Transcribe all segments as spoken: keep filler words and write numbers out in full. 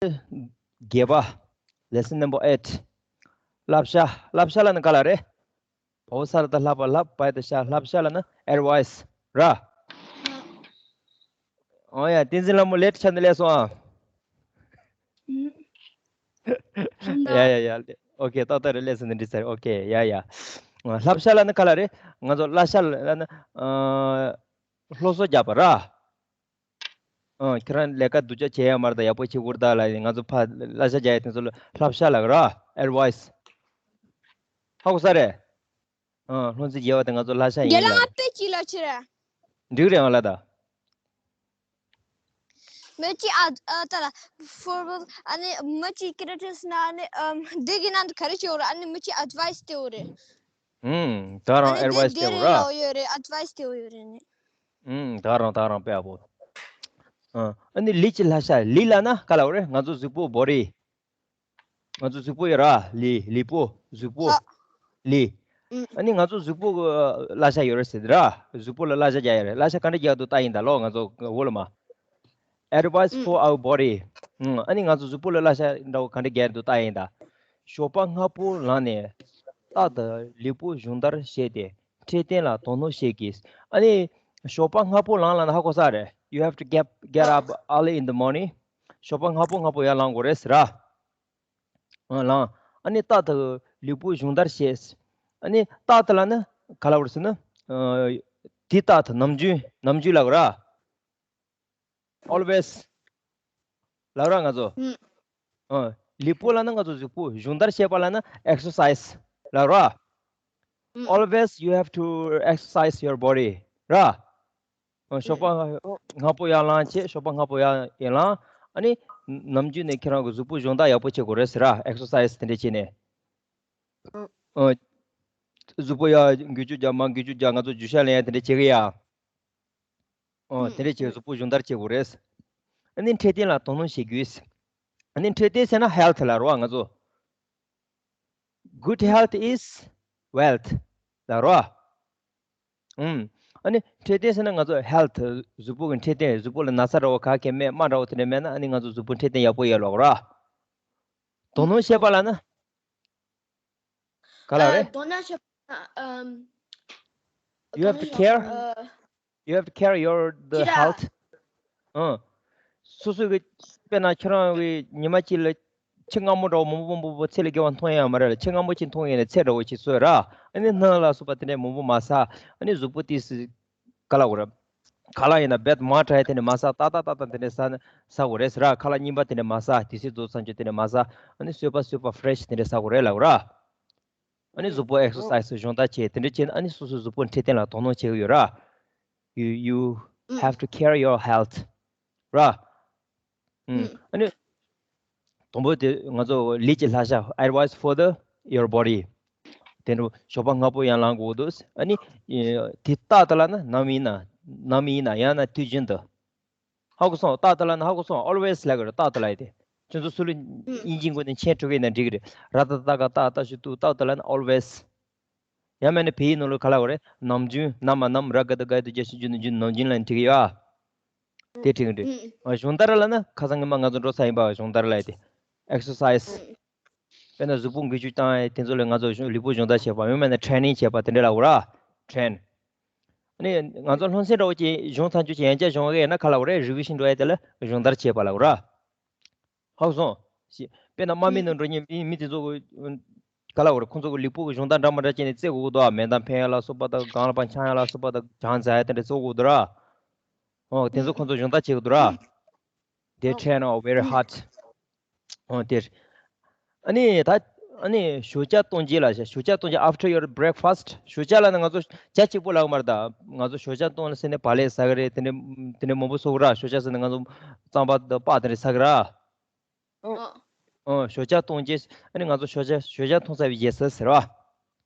བརྒྱད་པ། Lesson number eight. བསླབ་བྱ། བསླབ་བྱ་ལབ་ན་ག་ལ་རེད། བ་ས་ལ་ད་བསླབ་པ་བསླབ་པ་ད་བྱ། བསླབ་བྱ་ལབ་ན་advice་ར། ཨོ་ཡ། བསྟན་འཛིན་ལྷ་མོ་late་ཆགས་ནས་སླེབས་སོང་ཨ། ཡ་ཡ་ཡ། ཨོ་ཁེ། ཏག་ཏག་རེད། ལེ་ཚན་འདི་འགྲིག་ཚར། ཨོ་ཁེ། ཡ་ཡ། བསླབ་བྱ་ལབ་ན་ག་ལ་རེད། ང་ཚོ་བསླབ་བྱ་ལབ་ན་ཨ་སློབ་གསོ་རྒྱག་པ་ར། ཨ་ཁྱེད་རང་ལས་ཀ་སྡུག་ཅག་བྱེད་ཡ་མ་རེད་ད། ཡག་པོ་བྱེད་དགོས་རེད་ད་ལབ་ནས་ང་ཚོ་ཕར་བསླབ་བྱ་རྒྱག་ཡ་དེ་ཚོ་ལ་བསླབ་བྱ་ལབ་ར། advice། ཧ་གོ་ས་རེད། ཨ་སློབ་ཚན་རྒྱས་པ་དེ་ང་ཚོ་བསླབ་བྱ་ཡིན་ལབ། རྒན་ལགས་ང་དཔེ་གཅིག་ལབ་ཕྱིར། འགྲིག་རེད་ཨང་ལ་ད། མི་གཅིག་ཨ་ཨ་ད་ལ་for example ཨ་ནི་མི་གཅིག་characters་ན་ཨ་ནི་ཨམ་འདི་གི་ནང་དུ་ག་རེ་བྱེད་འོ་ར། ཨ་ནི་མི་གཅིག་advice་སྟེར་འོ་རེད། ཨུམ་ད་ཨ་རང་ནི་འདི་advice་འདི་སྟེར་འོ་རེད་ར། ལ་འོ་ཡོད་རེད། advice་སྟེར་འོ་ཡོད་རེད་ནི། ཨུམ་ད་རང་ད་རང་དཔེ་ཨ་བོ། ཨ་ཨ་ནི་ལི་གཅིག་ལྷ་ཤ་ལི་ལ་ན་ག་ལ་འོ་རེད། ང་ཚོ་གཟུགས་པོ་body། ང་ཚོ་གཟུགས་པོ་ཡོད་ར། ལི་ལི་པོ་གཟུགས་པོ། ཧ། ལི། ཨུམ། ཨ་ནི་ང་ཚོ་གཟུགས་པོ་གི་བསླབ་བྱ་ཡོད་རེད་ཟེར་ར། གཟུགས་པོ་ལ་བསླབ་བྱ་རྒྱག་ཡོད་རེད། བསླབ་བྱ་ག་འདྲ་རྒྱག་འདུག་ལྟ་ཡིན་ད་ལོ། ང་ཚོ་འོ་ལ་མ། Advice for our body. ཨུམ། ཨ་ནི་ང་ཚོ་གཟུགས་པོ་ལ་བསླབ་བྱ་འདྲ་བོ་ག་འདྲ་རྒྱག་འདུག་ལྟ་ཡིན་ད། ཞོགས་པ་སྔ་པོ་ལངས་ནས་རྟག་ཏུ་ལུས་པོ་གཞུང་བརྡར་བྱས་ཏེ་འཕྲོད་བསྟེན་ལ་དོ་སྣང་བྱེད་དགོས། ཨ་ནི་ཞོགས་པ་སྔ་པོ་ལངས་ལབ་ན་ཧ་གོ་ས་རེད། You have to get get up early in the morning. ཞོགས་པ་སྔ་པོ་སྔ་པོ་ཡར་ལངས་དགོས་རེད་ཟེར་ར། ཨ་ལངས། ཨ་ནི་རྟག་ཏུ་ལུས་པོ་གཞུང་བརྡར་བྱས། ཨ་ནི་རྟག་ཏུ་ལབ་ན་ག་ལ་བར་ཟེར་ན། ཨ་དེ་རྟག་ཏུ་ནམ་རྒྱུན་ནམ་རྒྱུན་ལབ་ར། Always ལབ་ར་ང་ཚོ། ཨུམ། ཨ་ལུས་པོ་ལབ་ན་ང་ཚོ་གཟུགས་པོ། གཞུང་བརྡར་བྱེད་པ་ལབ་ན་exercise ལབ་ར། ཨུམ། Always you have to exercise your body ར། ཨ་ཞོགས་པ་ཨུམ། སྔ་པོ་ཡར་ལངས་བྱས། ཞོགས་པ་སྔ་པོ་ཡར་ཡར་ལངས། ཨ་ནི་ནམ་རྒྱུན་ནས་ཁྱེད་རང་གི་གཟུགས་པོ་གཞུང་བརྡར་ཡག་པོ་བྱེད་དགོས་རེད་ཟེར་ར། exercise དེ་འདྲ་བྱས་ནས། ཨུམ། ཨ་གཟུགས་པོ་ཡར་འགུལ་སྐྱོད་རྒྱག་མར་འགུལ་སྐྱོད་རྒྱག་ང་ཚོ་རྒྱུ་ཤ་ལེན་ཡ་དེ་འདྲ་བྱེད་གི་ཡ། ཨོ་དེ་འདྲ་བྱས་གཟུགས་པོ་གཞུང་བརྡར་བྱེད་དགོས་རེད། ཨ་ནི་འཕྲོད་བསྟེན་ལ་དོ་སྣང་བྱེད་དགོས། ཨ་ནི་འཕྲོད་བསྟེན་ཟེར་ན་health ལབ་རེད་བ་ང་ཚོ། Good health is wealth ལབ་རེད་བ། ཨུམ། ཨ་ནི་འཕྲོད་བསྟེན་ཟེར་ན་ང་ཚོ་health གཟུགས་པོ་གི་འཕྲོད་བསྟེན། གཟུགས་པོ་ལ་ན་ཚ་འདྲ་བོ་ག་གེ་མེད། རྨ་འདྲ་བོ་དེ་འདྲ་མེད་ན་ཨ་ནི་ང་ཚོ་གཟུགས་པོ་འཕྲོད་བསྟེན་ཡག་པོ་ཡོད་ལབ་རེད་བ། དོ་སྣང་བྱེད་པ་ལབ་ན། ག་ལ་རེད། དོ་སྣང་བྱེད་པ། ཨམ། You have to care. You have to care your the health. ཨང་། སོ་སོ་གི་དཔེར་ན་ཁྱེད་རང་གི་ཉི་མ་གཅིག་ལ་ཕྱེད་མངར་མོ་འདྲ་བོ་མང་པོ་མང་པོ་ཚད་ལས་བརྒལ་བ་འཐུང་ཡ་མ་རེད་ལ། ཕྱེད་མངར་མོ་གཅིག་འཐུང་ཡ་ནས་ཚད་འདྲ་བོ་ཞིག་གསོས་ར། ཨ་ནི་སྣ་ལ་སོགས་པ་དེ་འདྲ་མང་པོ་མ་ཟ། ཨ་ནི་གཟུགས་པོ་ཏིས་ག་ལ་འོ་ར། ཁ་ལག་ཡིན་ན་བེད་མ་ཁྲ་ཡ་དེ་འདྲ་མ་ཟ། ཏག་ཏག་ཏག་ཏག་དེ་འདྲ་ཟ་ན་ཟ་དགོས་རེད་ཟེར་ར། ཁ་ལག་རྙིང་པ་དེ་འདྲ་མ་ཟ། དུས་ཚོད་རྫོགས་ཚར་རྒྱུ་དེ་འདྲ་མ་ཟ། ཨ་ནི་སོས་པ་སོས་པ་fresh དེ་འདྲ་ཟ་དགོས་རེད་ལབ་ར། ཨ་ནི་གཟུགས་པོ་exercise གཞུང་བརྡར་བྱེད། དེ་འདྲ་བྱས་ན་ཨ་ནི་སོ་སོའི་གཟུགས་པོ་འཕྲོད་བསྟེན་ལ་དོ་སྣང་བྱེད་ཀྱི་ཡོད་ར། You you have to care your health ར། ཨ་ནི་དང་པོ་དེ་ང་ཚོ་ལུས་ཀྱི་བསླབ་བྱ། Advice for the your body. དེ་འདྲ་ཞོགས་པ་སྔ་པོ་ཡར་ལངས་དགོས་འདུག་ཨ་ནི་དེ་རྟག་ཏུ་ལབ་ན་ནམ་ཡིན་ན་ནམ་ཡིན་ན་ཡང་ན་དུས་རྒྱུན་དུ། ཧ་གོ་སོང་། རྟག་ཏུ་ལབ་ན་ཧ་གོ་སོང་། Always ལབ་དགོས་རེད། རྟག་ཏུ་ལབ་ཡ་དེ། ཁྱོད་ཚོ་སུ་ལ་དབྱིན་ཇིའི་སྒོ་ནས་མཆན་འབྲི་གི་ཡིན་ན་འབྲི་གི་རེད། ར་ཏ་ཏ་ག་རྟག་ཏ་ཞུ་ཏུ། རྟག་ཏུ་ལབ་ན་always། ཡང་མིན་ན་བལ་ཡུལ་ནང་ལ་ག་ལབ་དགོས་རེད། ནམ་རྒྱུན། ན་མ་ནམ། ར་ག་ཏ་ག་ཏུ་རྒྱ་ཞབས་ཀྱུ་ན་རྒྱུན། ནམ་རྒྱུན་ལབ་ན་འགྲིག་གི་ཡོད་ཨ། དེ་འགྲིག་གི་འགྲིག་ཨ་གཞུང་བརྡར་ལབ་ན་ཁ་སང་ཉི་མ་ང་ཚོ་འགྲོ་ས་ཡིན་པ། གཞུང་བརྡར་ལབ་ཡ་དེ། Exercise། དཔེར་ན་གཟུགས་པོ་འགུལ་སྐྱོད་བཏང་ཡ་དེ་ཚོ་ལ་ང་ཚོ་གཞུང་ལུས་པོ་གཞུང་བརྡར་བྱེད་པ། ཡང་མིན་ན་training བྱེད་པ་དེ་འདྲ་ལབ་དགོས་ར། Train། ཨ་ནི་ང་ཚོ་སློབ་ཚན་འདྲ་བོ་ཅིག་སྦྱོང་ཚར་རྒྱུ་ཅིག་ཡང་བསྐྱར་སྦྱོང་གི་ཡིན་ན་ག་ལབ་དགོས་རེད། revision འགྲོ་ཡ་དེ་ལ་སྦྱོང་བརྡར་བྱེད་པ་ལབ་དགོས་ར། ཧ་གོ་སོང་། དཔེར་ན་དམག་མི་ནང་འགྲོ་མཁན་མི་མི་དེ་ཚོ་གི་ག་ལབ་དགོས་རེད། ཁོང་ཚོ་གི་ལུས་པོ་གི་སྦྱོང་བརྡར་འདྲ་མི་འདྲ་བྱས་ནས་རྩེ་དགོས་ཀྱི་འདུག་ཨ། མེ་མདའ་འཕེན་ཡ་ལ་སོགས་པ་དང་། གངས་ལ་ཕར་འཕྱང་ཡ་ལ་སོགས་པ་དང་། གྱང་འཛེག་ཡ་དེ་འདྲ་རྩེ་དགོས་ཀྱི་འདུག་ར། ཨོ་དེ་ཚོ་ཁོང་ཚོ་སྦྱོང་བརྡར་བྱེད་ཀྱི་འདུག་ར། They train are very hard. ཨོ་དེ། ཨ་ནི་ད་ཨ་ནི་ཞོགས་ཇ་གཏོང་རྗེས་ལ་བྱ། ཞོགས་ཇ་གཏོང་རྗེས། After your breakfast. ཞོགས་ཇ་ལབ་ན་ང་ཚོ་ཇ་གཅིག་པོ་ལབ་ཀྱི་མ་རེད་ད། ང་ཚོ་ཞོགས་ཇ་གཏོང་ལ་ཟེར་ནས་བག་ལེབ་ཟ་གི་རེད། དེ་འདྲ་དེ་འདྲ་མང་པོ་ཟ་གི་ར། ཞོགས་ཇ་ཟེར་ནས་ང་ཚོ་རྩམ་པ་དང་སྤགས་དེ་འདྲ་ཟ་གི་ར། ཨོ། ཨོ་ཞོགས་ཇ་གཏོང་རྗེས། ཨ་ནི་ང་ཚོ་ཞོགས་ཇ་ཞོགས་ཇ་འཐུང་ཚར་བའི་རྗེས་སུ་ཟེར་བ།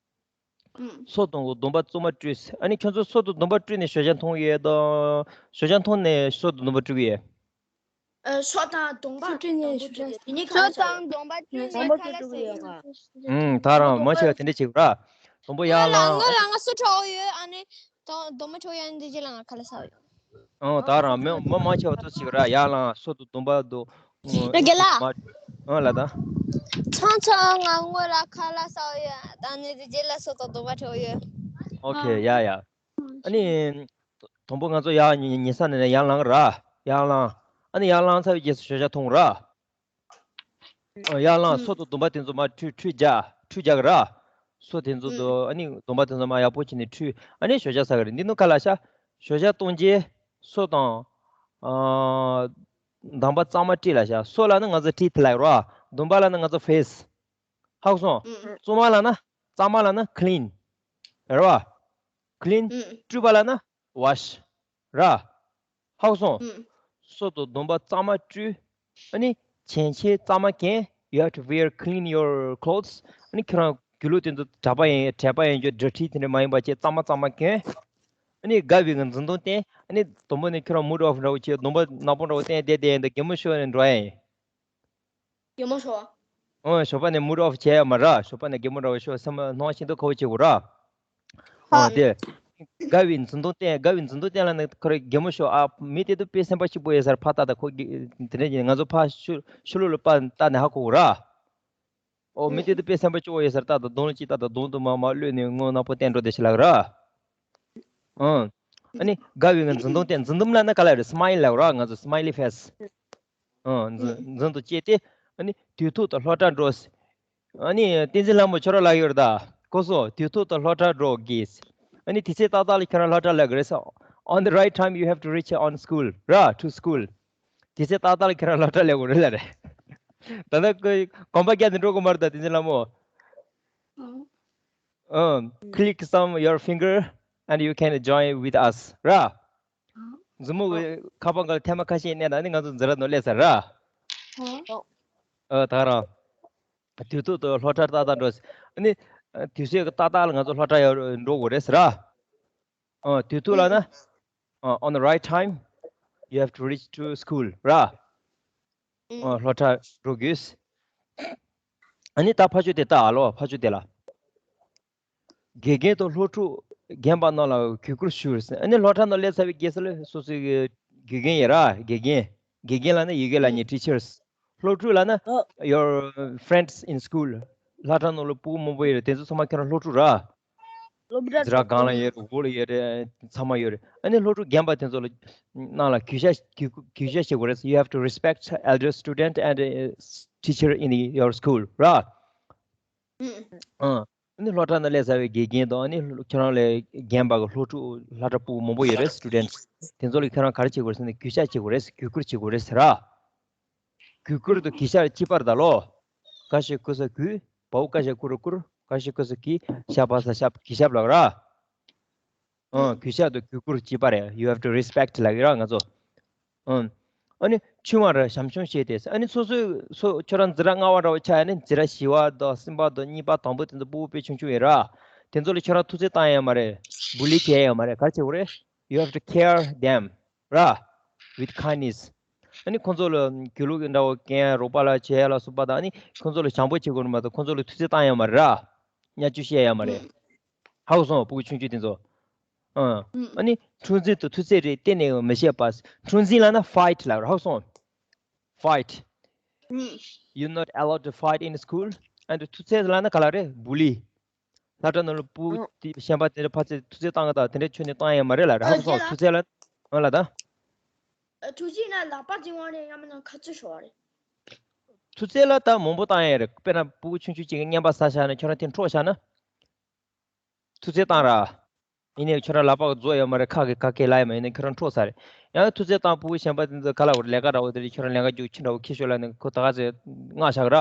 ཨུམ། སོ་དང་གི་སྡོམ་པ་བཙུན་མ་བཀྲུས། ཨ་ནི་ཁྱོད་ཚོ་སོ་དང་སྡོམ་པ་བཀྲུས་ནས་ཞོགས་ཇ་འཐུང་གི་ཡོད་དམ། ཞོགས་ཇ་འཐུང་ནས་སོ་དང་སྡོམ་པ་བཀྲུ་གི་ཡོད། ཨ། སོ་དང་སྡོམ་པ། སོ་བཀྲུས་ནས་དང་པོ་ཞོགས་ཇ། བཀྲུས་ནས། སོ་དང་སྡོམ་པ་བཀྲུས་ནས་ཁ་ལག་ཟ་གི་ཡོད། ཨུམ། ད་རང་མང་ཆེ་བ་དེ་འདྲ་བྱེད་གི་ར། དང་པོ་ཡར་ལངས། ང་ལ་ང་སོ་འཁྲུད་ཡོད། ཨ་ནི་ད་སྡོམ་པ་འཁྲུད་ཡོད། འདི་རྗེས་ལ་ང་ཁ་ལག་ཟ་གི་ཡོད། ཨོ་ད་རང་མི་མི་མང་ཆེ་བ་དེ་འདྲ་བྱེད་གི་ར། ཡར་ལངས། སོ་དང་སྡོམ་པ་དང་ རྒན་ལགས། ཨ་ལ་ད། ཆང་ཆང་ང་ངོ་ལ་ཁ་ལག་ཟ་ཡོད། ད་ནི་དེ་རྗེས་ལ་སོ་དང་སྡོམ་པ་འཁྲུག་ཡོད། ཨོ་ཁེ། ཡ་ཡ། ཨ་ནི། དང་པོ་ང་ཚོ་ཡར་ཉེ་ཉེ་ས་ནས་ཡར་ལངས་ར། ཡར་ལངས། ཨ་ནི་ཡར་ལངས་ཚར་བའི་རྗེས་སུ་ཞོགས་ཇ་འཐུང་ར། ཨ། ཡར་ལངས། སོ་དང་སྡོམ་པ་དེ་ཚོ་མར་ཁྲུས་ཁྲུས་རྒྱག་ཁྲུས་རྒྱག་གི་ར། སོ་དེ་ཚོ་དང་ཨ་ནི་སྡོམ་པ་དེ་ཚོ་མར་ཡག་པོ་བྱས་ནས་ཁྲུས། ཨ་ནི་ཞོགས་ཇ་ཟ་གི་རེད། འདི་ནང་ཁ་ལག་ཤ། ཞོགས་ཇ་གཏོང་རྗེས་སོ་དང་། ཨ། གདམས་པ་གཙང་མ་དཀྲིས་ལ་ཤ། སོ་ལབ་ན་ང་ཚོ་teeth ལབ་ར། སྡོམ་པ་ལབ་ན་ང་ཚོ་face། ཧ་གོ་སོང་། གཙང་མ་ལབ་ན། གཙང་མ་ལབ་ན་clean རེད་བ། clean། བཀྲུས་པ་ལབ་ན་wash ར། ཧ་གོ་སོང་། སོ་དང་སྡོམ་པ་གཙང་མ་བཀྲུས། ཨ་ནི་བྱན་ཆེན་གཙང་མ་གྱོན། You have to wear clean your clothes. ཨ་ནི་ཁྱོད་རང་དགེ་ལུགས་དེ་ཚོ་གྲྭ་པ་ཡིན་གྲྭ་པ་ཡིན་རྒྱུ་འདྲ་འཁྲིད་དེ་འདྲ་མ་ཡིན་པ་བྱས་གཙང་མ་གཙང་མ་གྱོན། ཨ་ནི་དགའ་བའི་གི་འཛིན་གཏོང་བསྟན། ཨ་ནི་དང་པོ་ནས་ཁྱོད་རང་mood off འདྲ་བོ་བྱས། སྡོམ་པ་ནག་པོ་འདྲ་བོ་བསྟན་བསྡད་བསྡད་ཡིན་ད་གད་མོ་ཤོར་ནས་འགྲོ་ཡ་ཡིན། གད་མོ་ཤོར། ཨོ་ཞོགས་པ་ནས་mood off བྱས་ཡ་མ་ར། ཞོགས་པ་ནས་གད་མོ་འདྲ་བོ་ཤོར་སེམས་སྣང་ཤིན་ཏུ་ཁ་བོ་བྱེད་དགོས་ར། ཨོ་དེ། དགའ་བའི་འཛིན་གཏོང་བསྟན། དགའ་བའི་འཛིན་གཏོང་བསྟན་ལབ་ནས་ཁོ་རེ་གད་མོ་ཤོར། ཨ། མི་དེ་དུ་དཔེ་སེམས་པ་སྐྱིད་པོ་ཡོད་ས་རེད། ཕར་ལྟ་ད་ཁོ་གི་དེ་འདྲ་ཡིན། ང་ཚོ་ཕར་ཤུ་ཤུ་ལུ་ལུ་པ་ལྟ་ནས་ཧ་གོ་གོ་ར། ཨོ་མི་དེ་དུ་དཔེ་སེམས་པ་སྐྱིད་པོ་ཡོད་ས་རེད། ལྟ་ད་གདོང་ལ་ཅིག་ལྟ་ད་གདོང་དུ་མ་མ་གློད་ནས་སྔོ་ནག་པོ་བསྟན་འགྲོ་དེ་ཞིག་ལབ་ར། ཨང་། ཨ་ནི་དགའ་བའི་ངང་འཛུམ་མདངས་བསྟན། འཛུམ་འདུམ་ལབ་ན་ག་ལ་རེད། smile ལབ་ར། ང་ཚོ་smiley face། ཨང་། འཛུམ་འཛུམ་དུ་བཅད་དེ། ཨ་ནི་དུས་ཐོག་ཏུ་སློབ་གྲྭ་འགྲོ། ཨ་ནི་བསྟན་འཛིན་ལྷ་མོ་ཁྱོད་རང་ལབ་ཡོད་རེད་ད། གོ་སོང་། དུས་ཐོག་ཏུ་སློབ་གྲྭ་འགྲོ་དགོས། ཨ་ནི་དུས་ཚོད་ཏག་ཏག་ལ་ཁྱོད་རང་སློབ་གྲྭ་སླེབས་དགོས་རེད་ཟེར། On the right time you have to reach on school ར། To school། དུས་ཚོད་ཏག་ཏག་ལ་ཁྱོད་རང་སློབ་གྲྭ་སླེབས་དགོས་རེད་ལབ་རེད། ད་ལྟ་ཁོས་གོམ་པ་བརྒྱབ་ནས་འགྲོ་དགོས་མ་རེད་ད། བསྟན་འཛིན་ལྷ་མོ། ཨང་། Click some your finger and you can join with us ར། མཛུབ་མོ་གི་ཁ་པར་འགའ་ལ་ཐལ་མོ་ཁ་ཤས་མནན་དང་། ཨ་ནི་ང་ཚོ་འཛིན་གྲྭ་ནང་སླེབས་ཚར་ར། ཨ། ད་རང་། དུས་ཐོག་ཏུ་སློབ་གྲྭར་ཏག་ཏག་འགྲོ། ཨ་ནི་དུས་ཚོད་ཀྱི་ཏག་ཏག་ལ་ང་ཚོ་སློབ་གྲྭ་ཡར་འགྲོ་དགོས་རེད་ཟེར་ར། ཨ། དུས་ཐོག་ལབ་ན། ཨ། On the right time you have to reach to school ར། ཨ། སློབ་གྲྭ་འགྲོ་དགོས། ཨ་ནི་ད་ཕ་ཆོས་དེ་ལྟ་ཨ་ལོ། ཕ་ཆོས་དེ་ལ། དགེ་རྒན་དང་སློབ་ཕྲུག་རྒན་པ་རྣམས་ལ་གུས་བཀུར་ཞུ། ཨ་ནི་སློབ་གྲྭ་ནང་སླེབས་ཚར་བའི་རྗེས་སུ་ལ་སོ་སོའི་དགེ་རྒན་ཡིན་ར། དགེ་རྒན། དགེ་རྒན་ལབ་ན་ཡི་གེ་ལ་ཉེ་teachers། སློབ་ཕྲུག་ལབ་ན་your friends in school། སློབ་གྲྭ་ནང་ལ་སྤུ་གུ་མང་པོ་ཡོད་རེད། དེ་ཚོ་ཚང་མ་ཁྱོད་རང་སློབ་ཕྲུག་ར། སློབ་གྲྭ་འཛིན་གྲྭ་སྒང་ལ་ཡོད་རེད། འོག་ལ་ཡོད་རེད། ཚང་མ་ཡོད་རེད། ཨ་ནི་སློབ་ཕྲུག་རྒན་པ་དེ་ཚོ་ལ་ནང་ལ་གུས་ཞབས་གུས་གུས་ཞབས་བྱེད་དགོས་རེད། You have to respect elder student and uh, teacher in your school ར། ཨང་། ཨ་ནི་སློབ་གྲྭ་ནང་སླེབས་ཚར་བའི་དགེ་རྒན་དང་། ཨ་ནི་ཁྱོད་རང་ལས་རྒན་པ་གི་སློབ་ཕྲུག་སློབ་གྲྭ་སྤུ་གུ་མང་པོ་ཡོད་རེད། Students དེ་ཚོ་ལ་ཁྱོད་རང་ག་རེ་བྱེད་དགོས་རེད་ཟེར་ན་གུས་ཞབས་བྱེད་དགོས་རེད། གུས་བཀུར་བྱེད་དགོས་རེད་ཟེར་ར། གུས་བཀུར་དང་གུས་ཞབས་གཅིག་པ་རེད་ད་ལོ། བཀའ་ཞབས་བཀུར་ས་གུས། བའོ་བཀའ་ཞབས་བཀུར་བཀུར། བཀའ་ཞབས་བཀུར་ས་གུས། ཞབས་བ་ས་ཞབས། གུས་ཞབས་ལབ་ར། ཨང་། གུས་ཞབས་དང་གུས་བཀུར་གཅིག་པ་རེད། You have to respect ལབ་ཀྱི་ར་ང་ཚོ། ཨང་། ཨ་ནི་ཆུང་བ་ར་ཞང་ཞུང་བྱས་ཏེ། ཨ་ནི་སོ་སོའི་སོ་ཁྱོད་རང་འཛིན་གྲྭ་ལྔ་པ་འདྲ་བོ་ཆགས་ཡ་ནི་འཛིན་གྲྭ་བཞི་པ་དང་གསུམ་པ་དང་གཉིས་པ་དང་པོ་དེ་ཚོ་སྤུ་གུ་དཔེ་ཆུང་ཆུང་ཡོད་ར། དེ་ཚོ་ལ་ཁྱོད་རང་ཐུགས་བརྩེ་བཏང་ཡ་མ་རེད། བུ་ལི་བྱས་ཡ་མ་རེད། ག་རེ་བྱེད་དགོས་རེད། You have to care them ར། With kindness. ཨ་ནི་ཁོང་ཚོ་ལ་དགེ་ལུགས་ཀྱི་འདྲ་བོ་རྐྱང་རོགས་པ་ལ་བྱེད་ཡ་ལ་སོགས་པ་དང་། ཨ་ནི་ཁོང་ཚོ་ལ་བྱམས་པོ་བྱེད་དགོས་མ་གཏོགས་ཁོང་ཚོ་ལ་ཐུགས་བརྩེ་བཏང་ཡ་མ་རེད་ར། བརྙས་བཅོས་བཤད་ཡ་མ་རེད། ཧ་གོ་སོང་། སྤུ་གུ་ཆུང་ཆུང་དེ་ཚོ། ཨ། ཨ་ནི་འཁྲུག་འཛིང་དང་ཐུག་འཕྲད་རིགས་གཏན་ནས་མི་བྱེད་པ། འཁྲུག་འཛིང་ལབ་ན་fight ལབ་རེད། ཧ་གོ་སོང་། Fight. You're not allowed to fight in school. ཨ་ནི་ཐུག་འཕྲད་ལབ་ན་ག་ལ་རེད། བུ་ལི། སློབ་གྲྭ་ནང་ལ་སྤུ་གུ་དེ་གཞན་པ་དེ་འདྲ་ཕར་ཚུར་ཐུག་འཕྲད་བཏང་གི་དང་དེ་འདྲ་ཁྱོན་ནས་བཏང་ཡ་མ་རེད་ལབ་རེད། ཧ་གོ་སོང་། ཨ། ཐུག་འཕྲད་ལ། ཨ་ལ་ད། ཨ། ཐུག་འཕྲད་ན་ལག་པ་འཛིང་བ་རེད། ཡང་མིན་ན་ཁ་རྩོད་ཤོར་བ་རེད། ཐུག་འཕྲད་ལ་ད་མང་པོ་བཏང་ཡ་རེད། དཔེར་ན་སྤུ་གུ་ཆུང་ཆུང་གཅིག་གིས་རྔན་པ་ཟ་བཞག་ན་ཁྱོད་རང་དེ་འཕྲོག་བཞག་ན། ཐུག་འཕྲད་བཏང་ར། ཡིན་ནའི་ཁྱོད་རང་ལག་པ་གིས་རྫོགས་ཡོད་མ་རེད། ཁ་གིས་ག་གེ་ལབ་ཡོད་མ་རེད། ཡིན་ནའི་ཁྱོད་རང་འཕྲོག་ཚར་རེད། ཡང་ཐུག་འཕྲད་བཏང་སྤུ་གུ་གཞན་པ་དེ་ཚོ་ག་ལ་བར་ལས་ཀ་འདྲ་བོ་དེ་རེད། ཁྱོད་རང་ལས་ཀ་རྒྱུགས་ཕྱིན་འདྲ་བོ་ཁྱི་ཤོར་ལབ་ནས་ཁོ་ད་ག་ཚོད་སྔགས་བཞག་ར།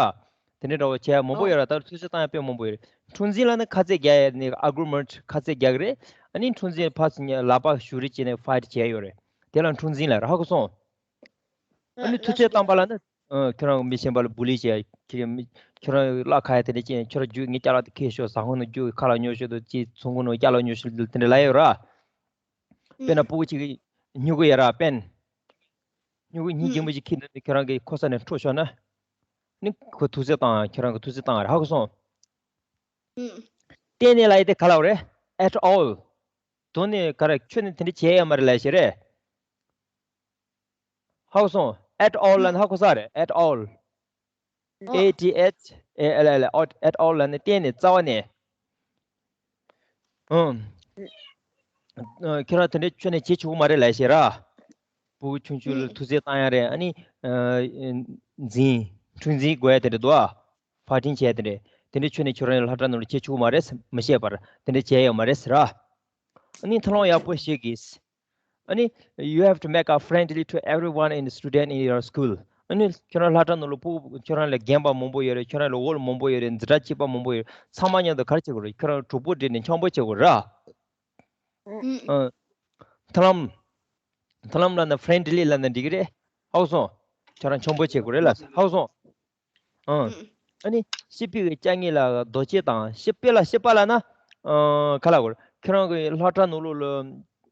དེ་འདྲའི་འདྲ་བོ་བྱས་མང་པོ་ཡོད་ར། ད་ཐུག་འཕྲད་བཏང་ཡ་དཔེ་མང་པོ་ཡོད་རེད། འཁྲུག་འཛིང་ལབ་ན་ཁ་རྩོད་རྒྱག་ཡ་ནི་argument ཁ་རྩོད་རྒྱག་གི་རེད། ཨ་ནི་འཁྲུག་འཛིང་ཕར་ཚུར་ལག་པ་གཞུ་རེས་བྱས་ནས་fight བྱས་ཡོད་རེད། དེ་ལ་འཁྲུག་འཛིང་ལབ་ར། ཧ་གོ་སོང་། ཨ་ནི་ཐུག་འཕྲད་བཏང་པ་ལབ་ན། ཨ། ཁྱོད་རང་མི་གཞན་པ་ལ་བུ་ལི་བྱས། ཁྱོད་ཁྱོད་རང་གླགས་ཁ་ཡ་དེ་འདྲ་བྱས། ཁྱོད་རང་རྒྱུགས་ངའི་ཅ་ལག་དེ་ཁྱེར་ཤོག་ཟ་ཁང་ནང་རྒྱུགས། ཁ་ལག་ཉོ་ཤོག་དང་ཅིག་ཚོང་ཁང་ནང་ཅ་ལག་ཉོ་ཤོག་དེ་འདྲ་ལབ་ཡོད་ར། དཔེར་ན་སྤུ་གུ་གཅིག་གིས་སྨྱུ་གུ་ཡ་ར་པེན། སྨྱུ་གུ་སྙིང་རྗེ་མོ་ཅིག་ཁྱེར་ནས་ཁྱོད་རང་གི་ཁོ་ས་ནས་འཕྲོག་ཤོག་ན། ནི་ཁོ་ཐུག་འཕྲད་བཏང་། ཁྱོད་རང་གིས་ཐུག་འཕྲད་བཏང་ར། ཧ་གོ་སོང་། གཏན་ནས་ལབ་ཡ་དེ་ག་ལ་བ་རེད། At all. དོན་ནས་ག་རེ་ཁྱོད་ནི་དེ་འདྲ་བྱས་ཡོད་མ་རེད་ལབ་ཤེས་རེད། ཧ་གོ་སོང་ at all ལབ་ན་ཧ་གོ་ས་རེད། at all. ཨོ། A T H A L L, at all ལབ་ནས་གཏན་ནས་རྩ་བ་ནས། ཨང་། ཨ། ཁྱོད་རང་དེ་འདྲའི་ཁྱོན་ནས་བྱེད་ཆོག་གི་མ་རེད་ལབ་ཤེས་ར། ཕྲུ་གུ་ཆུང་ཆུང་ལ་ཨང་། ཐུགས་སེམས་བཏང་ཡ་རེད། ཨ་ནི། ཨ། འཛིན། འཁྲུག་འཛིན་དགོས་ཡ་དེ་འདྲ་འདུག་ཨ། ཕར་འཕྲིན་བྱས་དེ་འདྲ། དེ་འདྲའི་ཁྱོན་ནས་ཁྱོད་རང་ལྷ་བྲག་ནང་ལ་བྱེད་ཆོག་གི་མ་རེད། མི་ཤེས་པར་དེ་འདྲ་བྱས་ཡོད་མ་རེད་ཟེར་ར། ཨ་ནི་མཐུན་ལམ་ཡག་པོ་ཞིག་གིས། ཨ་ནི། You have to make a friendly to everyone in the student in your school. ཨ་ནི་ཁྱོད་རང་ལྷ་བྲག་ནང་ལ་ཕྲུ་གུ་ཁྱོད་རང་ལས་རྒན་པ་མང་པོ་ཡོད་རེད། ཁྱོད་རང་ལས་འོག་ལ་མང་པོ་ཡོད་རེད། འཛིན་གྲྭ་གཅིག་པ་མང་པོ་ཡོད་རེད། ཚང་མ་མཉམ་དུ་ག་རེ་བྱེད་དགོས་རེད། ཁྱོད་རང་གྲོགས་པོ་སྒྲིག་ནས་འཆམ་པོ་བྱེད་དགོས་ར། ཨང་། མཐུན་ལམ། མཐུན་ལམ་ལབ་ན་friendly ལབ་ན་འགྲིག་གི་རེད། ཧ་གོ་སོང་། ཁྱོད་རང་འཆམ་པོ་བྱེད་དགོས་རེད་ལབ། ཧ་གོ་སོང་། ཨང་། ཨ་ནི་ཤེས་པའི་གི་ལྕགས་ངེས་ལ་རྡོ་སྐྱེས་དང་ཤེས་པའི་ལ་ཤེས་པ་ལབ་ན། ཨང་། ག་ལབ་དགོས་རེད། ཁྱོད་རང་གི་ལྷ་བྲག་ནང་ལོགས་ལ།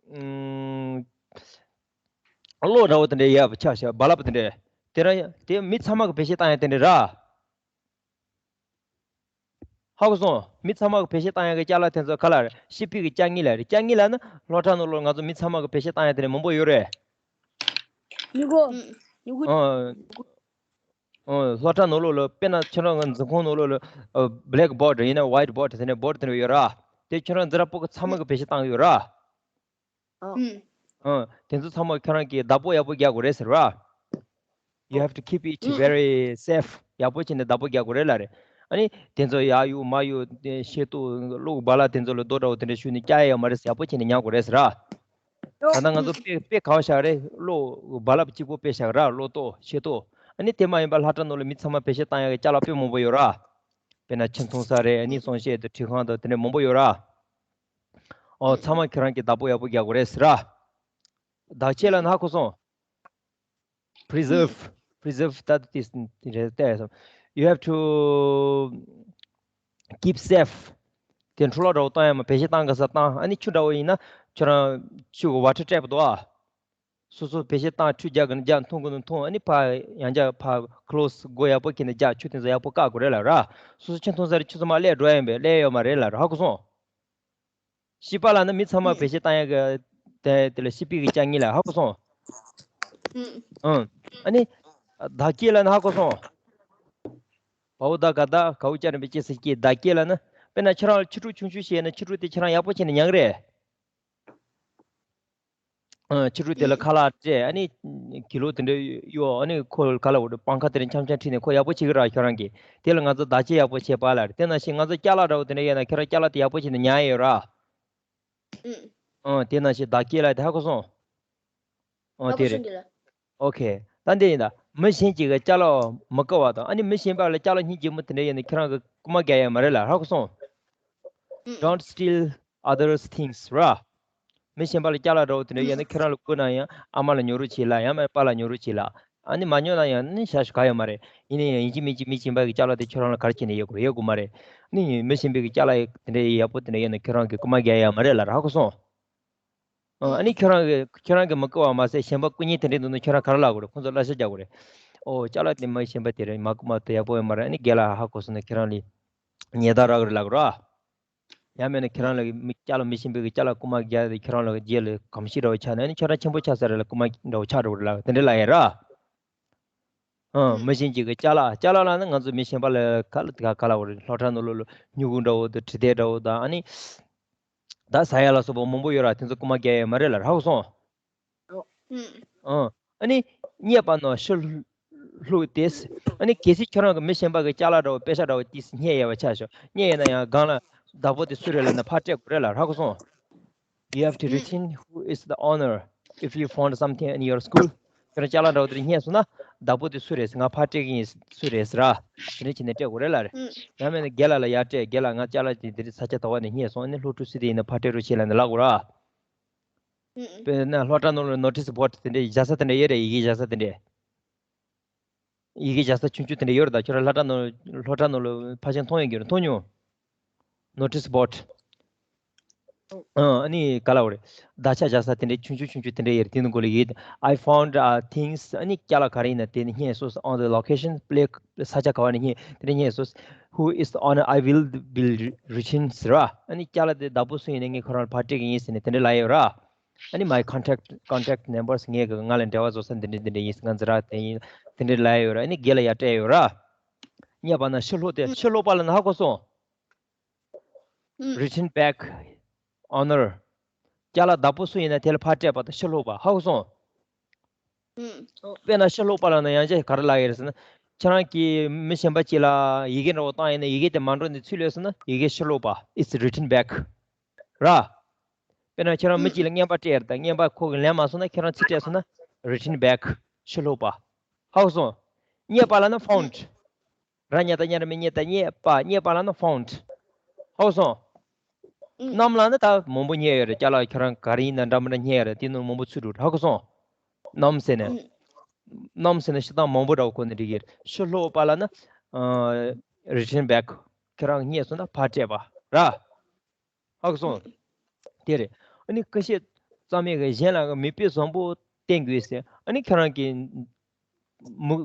ཨང་། གློག་འདྲ་བོ་དེ་འདྲ་ཡོད་པ་ཆ་བཞག་རྦ་རླབས་དེ་འདྲ། དེ་རང་དེ་མི་ཚང་མ་གི་བེད་སྤྱོད་བཏང་ཡ་དེ་འདྲ་ར། ཧ་གོ་སོང་། མི་ཚང་མ་གི་བེད་སྤྱོད་བཏང་ཡ་གི་ཅ་ལག་དེ་ཚོ་ག་ལ་རེད། ཤེས་པའི་གི་ལྕགས་ངེས་ལ་རེད། ལྕགས་ངེས་ལ་ནི་སློབ་གྲྭ་ནང་ལོགས་ང་ཚོ་མི་ཚང་མ་གི་བེད་སྤྱོད་བཏང་ཡ་དེ་འདྲ་མང་པོ་ཡོད་རེད། མྱུ་གུ། མྱུ་གུ། ཨང་། ཨང་། སློབ་གྲྭ་ནང་ལོགས་ལ་དཔེར་ན་ཁྱོད་རང་གི་འཛིན་ཁང་ནང་ལོགས་ལ་blackboard ཡིན་ན་whiteboard དེ་ནས་board དེ་འདྲ་ཡོད་ར། དེ་ཁྱོད་རང་འཛིན་གྲྭ་ཕྲུ་གུ་ཚང་མ་གི་བེད་སྤྱོད་བཏང་གི་ཡོད་ར། ཨང་། ཨང་། དེ་ཚོ་ཚང་མ་ཁྱོད་རང་གིས་བདག་པོ་ཡག་པོ་རྒྱག་དགོས་རེད་ཟེར་བ། You have to keep it very safe. ཡག་པོ་བྱས་ནས་བདག་པོ་རྒྱག་དགོས་རེད་ལབ་རེད། ཨ་ནི་དེ་ཚོ་ཡར་གཡུག་མར་གཡུག་དེ་ཤེས་རྟོགས་གློག་རྦ་རླབས་དེ་ཚོ་ལ་རྡོ་འདྲ་བོ་དེ་འདྲ་གཞུས་ནས་བཀྱག་ཡ་ཡོད་མ་རེད། ཡག་པོ་བྱས་ནས་ཉར་དགོས་རེད་ཟེར་ར། ད་ལྟ་ང་ཚོ་དཔེ་དཔེ་ག་བ་བཞག་རེད། གློག་རྦ་རླབས་གཅིག་པོ་དཔེ་བཞག་ར། གློག་ཏོག་ཤེས་རྟོགས། ཨ་ནི་དེ་མ་ཡིན་པ་ལྷ་བྲག་ནང་ལ་མི་ཚང་མ་བེད་སྤྱོད་བཏང་ཡ་གི་ཅ་ལག་དཔེ་མང་པོ་ཡོད་ར། དཔེར་ན་ཆུ་འཐུང་ས་རེད། ཨ་ནི་གསུང་བཤད་དང་འཕྲུལ་ཁང་དང་དེ་འདྲ་མང་པོ་ཡོད་ར། ཨོ། ཚང་མ་ཁྱོད་རང་གིས་བདག་པོ་ཡག་པོ་རྒྱག་དགོས་རེད་ཟེར་ར། བདག་གཅེས་ལབ་ན་ཧ་གོ་སོང་། Preserve. Preserve ད་དེ་རེད་དེ། You have to keep safe. དེ་འཕྲོ་བརླག་འདྲ་བོ་བཏང་ཡ་མ། བེད་སྤྱོད་བཏང་ག་ས་བཏང་། ཨ་ནི་ཆུ་འདྲ་བོ་ཡིན་ན་ཁྱོད་རང་ཆུ་གི་water trap འདུག་ཨ། སོ་སོ་བེད་སྤྱོད་བཏང་། ཆུ་རྒྱག་གི་ན་རྒྱག། འཐུང་གི་ན་འཐུང་། ཨ་ནི་ཕར་ཡང་བསྐྱར་ཕར་close སྒོ་ཡག་པོ་ཁྱེར་ནས་རྒྱག། ཆུ་དེ་ཚོ་ཡག་པོ་བཀག་དགོས་རེད་ལབ་ར། སོ་སོ་ཆུ་འཐུང་ས་རེད། ཆུ་ཚང་མ་བསླད་འགྲོ་ཡ་ཡིན་པས། བསླད་ཡོད་མ་རེད་ལབ་ར། ཧ་གོ་སོང་། ཤེས་པ་ལབ་ན་མི་ཚང་མ་བེད་སྤྱོད་བཏང་ཡ་གི་དེ་དེ་ལ་ཤེས་པའི་གི་ལྕགས་ངེས་ལབ། ཧ་གོ་སོང་། ཨང་། ཨ་ནི་བདག་གཅེས་ལབ་ན་ཧ་གོ་སོང་། བའོ་ད་ག་ད་གའོ་ཅ་རིམ་པའི་གཅེས་སུ་སྐྱེས། བདག་གཅེས་ལབ་ན་དཔེར་ན་ཁྱོད་རང་ལ་ཕྱི་དྲོ་ཆུང་ཆུང་ཞིག་ཡིན་ན་ཕྱི་དྲོ་དེ་ཁྱོད་རང་ཡག་པོ་བྱས་ནས་ཉར་གི་རེད། ཨ། ཕྱི་དྲོ་དེ་ལ་ཁ་ལག་སྤྲད། ཨ་ནི་ཀི་ལོ་དེ་འདྲ་གཡོག། ཨ་ནི་ཁོ་ག་ལ་འོ་པང་ཁ་དེ་འདྲ་འཆམ་འཆམ་ཁྲིད་ནས་ཁོ་ཡག་པོ་བྱེད་ཀྱི་ར། ཁྱོད་རང་གིས་དེ་ལ་ང་ཚོ་བདག་གཅེས་ཡག་པོ་བྱེད་པ་ལ་རེད། དེ་ནང་བཞིན་ང་ཚོ་ཅ་ལག་འདྲ་བོ་དེ་འདྲ་ཡོད་ན་ཁྱོད་རང་ཅ་ལག་དེ་ཡག་པོ་བྱས་ནས་ཉར་ཡོད་ར། ཨང་། དེ་ནང་བཞིན་བདག་གཅེས་ལབ་དེ་ཧ་གོ་སོང་། ཨོ། དེ་རེད། ཨོ་ཁེ། ད་འདི་ཡིན་ད། མི་གཞན་གཅིག་གི་ཅ་ལག་མི་བརྐུ་བ་དང་། ཨ་ནི་མི་གཞན་པ་ལ་ཅ་ལག་སྙིང་རྗེ་མོ་དེ་འདྲ་ཡོད་ན་ཁྱོད་རང་གིས་རྐུ་མ་རྒྱག་ཡ་མ་རེད་ལབ། ཧ་གོ་སོང་། Don't steal others' things ར། མི་གཞན་པ་ལ་ཅ་ལག་འདྲ་བོ་དེ་འདྲ་ཡོད་ན་ཁྱོད་རང་ལ་བརྐུས་ན་ཡང་ཨ་མ་ལ་ཉོ་རོགས་བྱེད་ལབ། ཡང་མིན་པ་ལ་ཉོ་རོགས་བྱེད་ལབ། ཨ་ནི་མ་ཉོ་ན་ཡང་ནི་ཞག་ཞུ་ག་ཡོད་མ་རེད། ཡིན་ན་ཡང་ཡིན་གཅིག་མིན་གཅིག་མི་གཞན་པ་གི་ཅ་ལག་དེ་ཁྱོད་རང་ལ་ག་རེ་བྱས་ནས་ཡོད་དགོས་རེད། ཡོད་དགོས་མ་རེད། ཨ་ནི་མི་གཞན་པའི་གི་ཅ་ལག་དེ་འདྲ་ཡག་པོ་དེ་འདྲ་ཡོད་ན་ཁྱོད་རང་གིས་རྐུ་མ་རྒྱག་ཡ་མ་རེད་ལབ་ར། ཧ་གོ་སོང་། ཨ་ནི་ཁྱོད་རང་གིས་ཁྱོད་རང་གིས་མི་རྐུ་བ་མ་ཟད་གཞན་པ་རྐུ་མཁན་དེ་འདྲ་འདུག་ན་ཁྱོད་རང་ག་རེ་ལབ་དགོས་རེད། ཁོང་ཚོ་གླ་ཆ་རྒྱག་དགོས་རེད། ཨོ། ཅ་ལག་དེ་མི་གཞན་པ་དེ་རེད། མ་རྐུ་མ་དེ་ཡག་པོ་ཡོད་མ་རེད། ཨ་ནི་རྒན་ལགས་ཧ་གོ་སོང་ན་ཁྱོད་རང་ལ་ཉེས་རྡུང་རག་གི་རེད་ལབ་དགོས་ར། ཡང་མིན་ན་ཁྱེད་རང་ལ་མི་ཅ་ལག་མི་ཤེས་པའི་གི་ཅ་ལག་རྐུ་མ་རྒྱག་དེ་ཁྱེད་རང་ལ་རྗེས་ལ་གོམས་གཤིས་འདྲ་བོ་ཆགས་ན་ནི་ཁྱེད་རང་ཆེན་པོ་ཆགས་ས་རེད་ལ། རྐུ་མ་འདྲ་བོ་ཆགས་འགྲོ་གི་རེད་ལ། དེ་འདྲ་ལབ་ཡ་ར། ཨང་། མི་གཞན་གཅིག་གི་ཅ་ལག་ཅ་ལག་ལབ་ན་ང་ཚོ་མི་གཞན་པ་ལ་ག་ལ་ག་ག་ལབ་དགོས་རེད། སློབ་གྲྭ་ནང་ལོགས་ལ་སྨྱུ་གུ་འདྲ་བོ་དང་འཕྲུལ་དེབ་འདྲ་བོ་དང་། ཨ་ནི་ད་ཟ་ཡ་ལ་སོགས་པ་མང་པོ་ཡོད་ར། དེ་ཚོ་རྐུ་མ་རྒྱག་ཡ་མ་རེད་ལ། ཧ་གོ་སོང་། ཨང་། ཨ་ནི་རྙེད་པ་ནོར་ཕྱིར་བླུགས་ཏེ། ཨ་ནི་གལ་སྲིད་ཁྱོད་རང་གིས་མི་གཞན་པ་གི་ཅ་ལག་འདྲ་བོ་པེ་ཤག་འདྲ་བོ་ཏིས་རྙེད་ཡོད་པ་ཆ་བཞག་རྙེད་ཡོད་ན་ཡང་སྒང་ལ་བདག་པོ་དེ་སུ་རེད་ལབ་ན་ཕར་སྤྲད་དགོས་རེད་ལ། ཧ་གོ་སོང་། You have to retain who is the owner if you found something in your school. ཁྱོད་རང་ཅ་ལག་འདྲ་བོ་དེ་རྙེད་སོང་ན་བདག་པོ་དེ་སུ་རེད། ང་ཕར་སྤྲད་གི་ཡིན། སུ་རེད་ཟེར་ར། དེ་འདྲ་བྱས་ནས་སྤྲད་དགོས་རེད་ལ་རེད། ཡང་མིན་ན་རྒན་ལགས་ལ་ཡར་སྤྲད། རྒན་ལགས་ང་ཅ་ལག་དེ་འདི་རིགས་ས་ཆ་དོག་པ་ནས་རྙེད་སོང་། ཨ་ནི་སློབ་ཕྲུག་སུ་དེ་ཡིན་ན་ཕར་སྤྲད་རོགས་བྱེད་ལབ་ནས་ལབ་དགོས་ར། དཔེར་ན་སློབ་གྲྭ་ནང་ལ་ནོ་ཊིས་བྷོཌ་དེ་འདྲའི་བཞག་ས་དེ་འདྲ་ཡོད་རེད། ཡི་གེ་བཞག་ས་དེ་འདྲའི། ཡི་གེ་བཞག་ས་ཆུང་ཆུང་དེ་འདྲ་ཡོད་རེད། ད་ཁྱོད་རང་སློབ་གྲྭ་ནང་སློབ་གྲྭ་ནང་ལ་ཕལ་ཆེར་མཐོང་ཡོད་ཀྱི་རེད། མཐོང་མྱོང་། ནོ་ཊིས་བྷོཌ། ཨ་ནི་ག་ལབ་དགོས་རེད། དག་ཆ་བཞག་ས་དེ་འདྲའི་ཆུང་ཆུང་ཆུང་ཆུང་དེ་འདྲ་ཡོད་རེད། དེ་ནང་གོ་ལ་ཡིག I found uh, things. ཨ་ནི་ཅ་ལག་ག་རེ་ཡིན་ན་དེ་ནི་རྙེད་སོང་། On the location, place. ས་ཆ་ག་བ་ནས་རྙེད། དེ་ནས་རྙེད་སོང་། Who is the owner? I will be return ཟེར་བ། ཨ་ནི་ཅ་ལག་དེ་བདག་པོ་སུ་ཡིན་ན་ངས་ཁོ་རང་ལ་ཕར་སྤྲད་ཀྱི་ཡིན་ཟེར་ནས་དེ་འདྲ་ལབ་ཡོད་ར། ཨ་ནི་my contact contact numbers ངས་གི་ང་ལ་འབྲེལ་བ་བཟོ་ས་འདི་འདྲ་འདི་འདྲ་ཡིན། ང་འཛིན་གྲྭ་དེ་ཡིན། དེ་འདྲ་ལབ་ཡོད་ར། ཨ་ནི་སྒེར་ལ་ཡར་སྤྲད་ཡོད་ར། རྙེད་པ་ན་ཕྱིར་སློག་དེ་ཕྱིར་སློག་པ་ལབ་ན་ཧ་གོ་སོང་། Written back owner ཅ་ལག་བདག་པོ་སུ་ཡིན་ན་དེ་ལ་ཕར་སྤྲད་པ་དང་ཕྱིར་སློག་པ། ཧ་གོ་སོང་། དཔེར་ན་ཕྱིར་སློག་པ་ལབ་ན་ཡང་ཅི་ག་རེ་ལབ་ཡོད་རེད་ཟེར་ན། ཁྱེད་རང་གིས་མི་གཞན་པ་ཅིག་ལ་ཡི་གེ་འདྲ་བོ་བཏང་ཡིན་ན་ཡི་གེ་དེ་མ་འགྲོ་ནས་ཚུར་སླེབས་སོང་ན་ཡི་གེ་ཕྱིར་སློག་པ། It's written back ར། དཔེར་ན་ཁྱེད་རང་མི་གཅིག་ལ་རྔན་པ་སྤྲད་ཡོད་རེད། ད་རྔན་པ་ཁོ་གིས་ལེན་མ་སོང་ན་ཁྱེད་རང་ཚུར་སྤྲད་སོང་ན་written back ཕྱིར་སློག་པ། ཧ་གོ་སོང་། རྙེད་པ་ལབ་ན་found ར། རྙེད་ད་རྙེད་ར་མི་རྙེད་ད་རྙེད་པ། རྙེད་པ་ལབ་ན་found ཧ་གོ་སོང་། རྣམས་ལབ་ན་ད་མང་པོ་རྙེད་ཡོད་རེད། ཅ་ལག་ཁྱེད་རང་ག་རེ་ཡིན་ན་འདྲ་མི་འདྲ་རྙེད་ཡོད་རེད། དེ་ནང་མང་པོ་ཚུད་འགྲོ་རེད། ཧ་གོ་སོང་། རྣམས་ཟེར་ནས་རྣམས་ཟེར་ནས་ཤི་སྟངས་མང་པོ་འདྲ་བོ་གོ་ནས་འགྲིག་གི་རེད། ཕྱིར་སློག་པ་ལབ་ན་written back ཁྱེད་རང་རྙེད་སོང་ན་ཕར་སྤྲད་པ་ར། ཧ་གོ་སོང་། དེ་རེད། ཨ་ནི་ཀུན་ཤེས་གཙང་མས་གི་གཞན་ལ་མིག་དཔེ་བཟང་པོ་བསྟན་དགོས་ཟེར། ཨ་ནི་ཁྱེད་རང་གི་མི་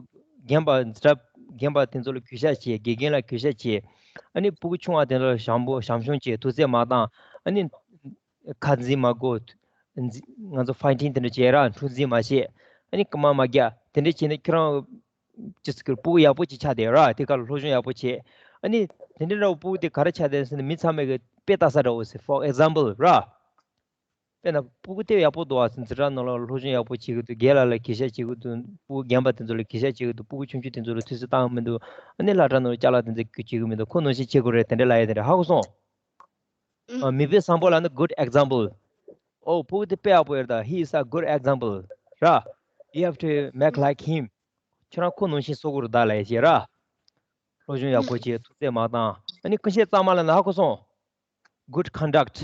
རྒན་པ་འཛིན་གྲྭ་རྒན་པ་དེ་ཚོ་ལ་གུས་ཞབས་བྱེད། དགེ་རྒན་ལ་གུས་ཞབས་བྱེད། ཨ་ནི་སྤུ་གུ་ཆུང་བ་དེ་ཚོ་ལ་བྱམས་པོ་བྱམས་སྐྱོང་བྱེད། ཐུགས་རྩིས་མ་བཏང་། ཨ་ནི་ཁ་འཛིན་མ་དགོས། འཛི- ང་ཚོ་ཕའི་ཊིང་དེ་འདྲ་བྱེད་ར། འཁྲུག་འཛིང་མ་བྱེད། ཨ་ནི་རྐུ་མ་མ་རྒྱག་དེ་འདྲ་བྱས་ནས་ཁྱེད་རང་ཅི་ཟེར་གི་སྤུ་གུ་ཡག་པོ་ཅིག་ཆགས་བསྡད་ར། དེ་ག་ལ་སློབ་སྦྱོང་ཡག་པོ་བྱེད། ཨ་ནི་དེ་འདྲ་འདྲ་བོ་སྤུ་གུ་དེ་ག་རེ་ཆགས་བསྡད་ཟེར་ན་མི་ཚང་མས་གི་དཔེ་ལྟ་ས་འདྲ་བོ་ཟེར། For example ར། དཔེར་ན་སྤུ་གུ་དེ་ཡག་པོ་འདུག་ཨ་ཟེར། འཛིན་གྲྭ་ནང་ལ་སློབ་སྦྱོང་ཡག་པོ་བྱེད་ཀྱི་འདུག་རྒན་ལགས་ལ་གུས་ཞབས་བྱེད་ཀྱི་འདུག་སྤུ་གུ་རྒན་པ་དེ་ཚོ་ལ་གུས་ཞབས་བྱེད་ཀྱི་འདུག་སྤུ་གུ་ཆུང་ཆུང་དེ་ཚོ་ལ་ཐུགས་སུ་བཏང་མི་འདུག་ཨ་ནི་སློབ་གྲྭ་ནང་ལ་ཅ་ལག་དེ་ཚོ་བྱེད་ཀྱི་མི་འདུག་ཁོ་ནང་བཞིན་བྱེད་དགོས་རེད། དེ་འདྲ་ལབ་ཡ་དེ་འདྲ་ཧ་གོ་སོང་། ཨ། མིག་དཔེ་བཟང་པོ་ལབ་ན་good example. ཨོ་སྤུ་གུ་དེ་དཔེ་ཡག་པོ་ཡོད་རེད་ད། He is a good example ར། You have to make like him. ཁྱོད་རང་ཁོ་ནང་བཞིན་བཟོ་དགོས་རེད་ད་ལབ་ཡ་ཞིག་ར། སློབ་སྦྱོང་ཡག་པོ་བྱེད། ཐུགས་རྩིས་མ་བཏང་། ཨ་ནི་ཀུན་ཤེས་གཙང་མ་ལབ་ན་ཧ་གོ་སོང་། Good conduct.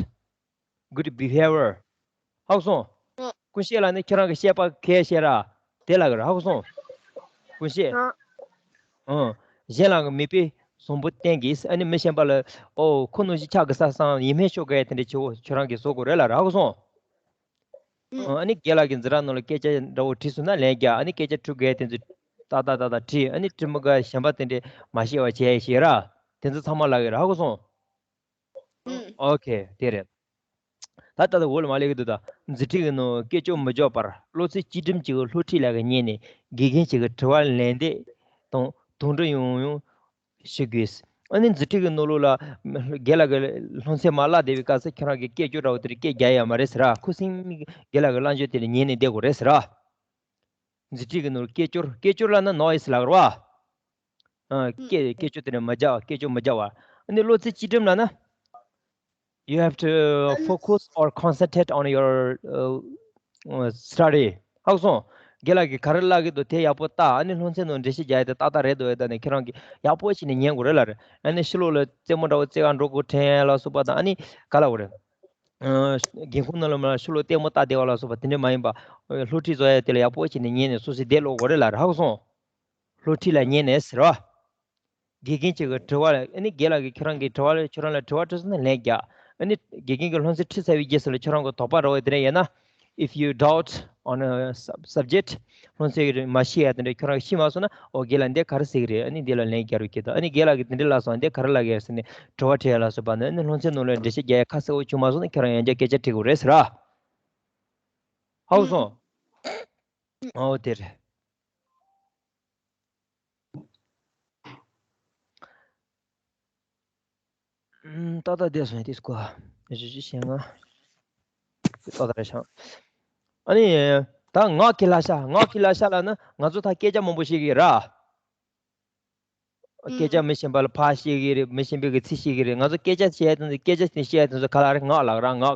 Good behavior. ཧ་གོ་སོང་། ཀུན་ཤེས་ལབ་ན་ཁྱེད་རང་གི་བཤད་པ་གལ་བཤད་ར། དེ་ལ་གི་ར། ཧ་གོ་སོང་། ཀུན་ཤེས། ཨང་། གཞན་ལ་གི་མིག་དཔེ་བཟང་པོ་བསྟན་གྱིས། ཨ་ནི་མི་གཞན་པ་ལ་ཨོ་ཁོ་ནང་བཞིན་ཆགས་དགོས་ས་སང་ཡིད་སྨོན་ཤོར་གི་དེ་འདྲ་བྱེད་འོ་ཁྱོད་རང་གིས་བཟོ་དགོས་རེད་ལབ་ར། ཧ་གོ་སོང་། ཨང་། ཨ་ནི་རྒན་ལགས་ཀྱིས་འཛིན་གྲྭ་ནང་ལ་སྐད་ཆ་འདྲ་བོ་དྲིས་སོང་ན་ལན་རྒྱག་ཨ་ནི་སྐད་ཆ་དྲི་དགོས་དེ་ཚོ་ཏག་ཏག་ཏག་ཏག་དྲིས། ཨ་ནི་དྲི་མི་དགོས་གཞན་པ་དེ་འདྲ་མ་བཤད་པ་བྱས་ཞེས་ར། དེ་ཚོ་ཚང་མ་ལབ་ཀྱི་ར། ཧ་གོ་སོང་། ཨོ་ཁེ། དེ་རེད། ད་ལྟ་འོག་ལ་མར་སླེབས་ཀྱི་འདུག་ད་མཛུབ་ཁྲིད་ཀྱི་ནང་སྐད་ཅོར་མི་འཇོག་པར་བློ་རྩེ་གཅིག་སྒྲིམ་གྱིས་སློབ་ཁྲིད་ལ་གི་ཉན་ནས་དགེ་རྒན་གཅིག་གི་དྲི་བར་ལན་འདེབས་དང་དོགས་འདྲི་ཡང་ཡང་ཞུ་དགོས། ཨ་ནི་མཛུབ་ཁྲིད་ཀྱི་ནང་ལོགས་ལ་རྒན་ལགས་ཀྱིས་སློབ་ཚན་མར་བསླབ་བསྡད་པའི་སྐབས་སུ་ཁྱེད་རང་གིས་སྐད་ཅོར་འདྲ་བོ་དེ་འདྲ་སྐད་རྒྱག་ཡ་མ་རེད་ཟེར་ར། ཁུ་སིམ་རྒན་ལགས་ཀྱི་བསླབ་བྱ་དེ་འདྲ་ཉན་ནས་བསྡད་དགོས་རེད་ཟེར་ར། མཛུབ་ཁྲིད་ཀྱི་ནང་སྐད་ཅོར། སྐད་ཅོར་ལབ་ན་noise ལབ་ཀྱི་རེད་བ། ཨ། སྐད་སྐད་ཅོར་དེ་འདྲ་མ་རྒྱག་སྐད་ཅོར་མ་རྒྱག་པ། ཨ་ནི་བློ་རྩེ་གཅིག་སྒྲིམ་ལབ་ན། You have to focus or concentrate on your uh, uh, study. ཧ་གོ་སོང་། རྒན་ལགས་ཀྱིས་ག་རེ་བསླབ་ཀྱི་འདུག་དེ་ཡག་པོ་ལྟ། ཨ་ནི་སློབ་ཚན་ནང་འགྲེལ་བཤད་རྒྱག་ཡ་དེ་ཏག་ཏག་རེད་འདུག་ཡ་ད་ནི་ཁྱེད་རང་གིས་ཡག་པོ་བྱས་ནས་ཉན་དགོས་རེད་ལབ་རེད། ཨ་ནི་ཕྱི་ལོགས་ལ་རྩེད་མོ་འདྲ་བོ་རྩེ་ག་འགྲོ་དགོས་དྲན་ལ་སོགས་པ་དང་ཨ་ནི་ག་ལབ་དགོས་རེད། ཨ། སྒེའུ་ཁུང་ནང་ལ་མར་ཕྱི་ལོགས་ལྟད་མོ་ལྟ་བསྡད་པ་ལ་སོགས་པ་དེ་འདྲ་མ་ཡིན་པ། སློབ་ཁྲིད་བཟོ་ཡ་དེ་ལ་ཡག་པོ་བྱས་ནས་ཉན་ནས་སོ་སོའི་བསྡད་ལོག་དགོས་རེད་ལབ་རེད། ཧ་གོ་སོང་། སློབ་ཁྲིད་ལ་ཉན་ནས་ཟེར་བ། དགེ་རྒན་གཅིག་གི་དྲི་བ་ལ་ཨ་ནི་རྒན་ལགས་ཀྱིས་ཁྱེད་རང་གི་དྲི་བ་ལ་ཁྱེད་རང་ལ་དྲི་བ་དྲིས་སོང་ན་ལན་རྒྱག་ཨ་ནི་དགེ་རྒན་གྱིས་སློབ་ཚན་ཁྲིད་ཚར་བའི་རྗེས་སུ་ལ་ཁྱེད་རང་གི་དོགས་པ་འདྲ་བོ་དེ་འདྲ་ཡོད་ན། If you doubt on a sub- subject སློབ་ཚན་གྱི་མ་ཤེས་ཡ་དེ་འདྲ་ཁྱེད་རང་ཤེས་མ་སོང་ན། ཨོ་རྒན་ལགས་འདི་ག་རེ་ཟེར་གི་རེད། ཨ་ནི་འདི་ལ་ལན་རྒྱག་རོགས་གྱིས་དང་། ཨ་ནི་རྒན་ལགས་ཀྱིས་འདི་འདྲ་ལབ་སོང་། འདི་ག་རེ་ལབ་ཀྱི་རེད་ཟེར་ནས་དྲི་བ་དྲི་ཡ་ལ་སོགས་པ་ནི་ཨ་ནི་སློབ་ཚན་ནང་ལ་འགྲེལ་བཤད་རྒྱག་ཡ་ཁ་གསལ་པོ་བྱུང་མ་སོང་ན་ཁྱེད་རང་ཡང་བསྐྱར་སྐད་ཆ་དྲི་དགོས་རེད་ཟེར་ར། ཧ་གོ་སོང་། ཨོ་དེ་རེད། ཏག་ཏག་བསྡད་སོང་། དེ་སྐོར་ཞུ་ཞུ་བྱེད་ང་། ཏག་ཏག་རེད་ཤག་ཨ་ནི་ད་ངག་གི་བསླབ་བྱ། ངག་གི་བསླབ་བྱ་ལབ་ན་ང་ཚོ་ད་སྐད་ཆ་མང་པོ་བཤད་ཀྱི་ར། སྐད་ཆ་མི་གཞན་པ་ལ་ཕར་བཤད་ཀྱི་རེད། མི་གཞན་པའི་གི་ཚིག་བཤད་ཀྱི་རེད། ང་ཚོ་སྐད་ཆ་བཤད་དུས་སྐད་ཆ་དེ་བཤད་དུས་ག་ལ་རེད། ངག་ལབ་ར་ངག་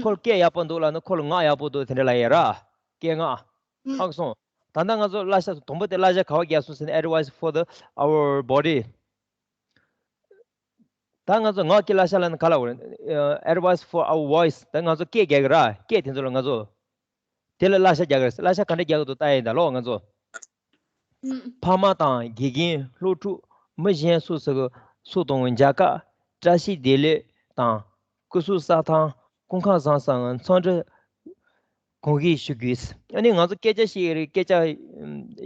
ཁོ་ལ་སྐད་ཡག་པོ་འདུག་ལབ་ན་ཁོ་ལ་ངག་ཡག་པོ་འདུག་དེ་འདྲ་ལབ་ཡ་ར། སྐད་ངག་ཧ་གོ་སོང་། ད་ལྟ་ང་ཚོ་བསླབ་བྱ་དང་པོ་དེ་བསླབ་བྱ་ག་བ་རྒྱག་སོང་ཟེར་ན། Advice for the our body. ད་ང་ཚོ་ངག་གི་བསླབ་བྱ་ལབ་ན་ག་ལབ་དགོས་རེད། Advice for our voice. ད་ང་ཚོ་སྐད་རྒྱག་གི་ར། སྐད་དེ་ཚོ་ལ་ང་ཚོ་དེ་ལ་བསླབ་བྱ་རྒྱག་གི་རེད། བསླབ་བྱ་ག་འདྲ་རྒྱག་གི་འདུག་ལྟ་ཡིན་ད་ལོ་ང་ཚོ། ཕ་མ་དང་དགེ་རྒན། སློབ་ཕྲུག་མི་གཞན་སོ་སོ་གི་སུ་དང་མཇལ་ཁ། བཀྲ་ཤིས་བདེ་ལེགས་དང་། སྐུ་གཟུགས་བསམ་འཆར། སྐུ་ཁམས་བཟང་ས་འཚམས་འདྲི་གང་གིས་ཞུ་དགོས། ཨ་ནི་ང་ཚོ་སྐད་ཆ་བཤད་ཀྱི་རེད། སྐད་ཆ་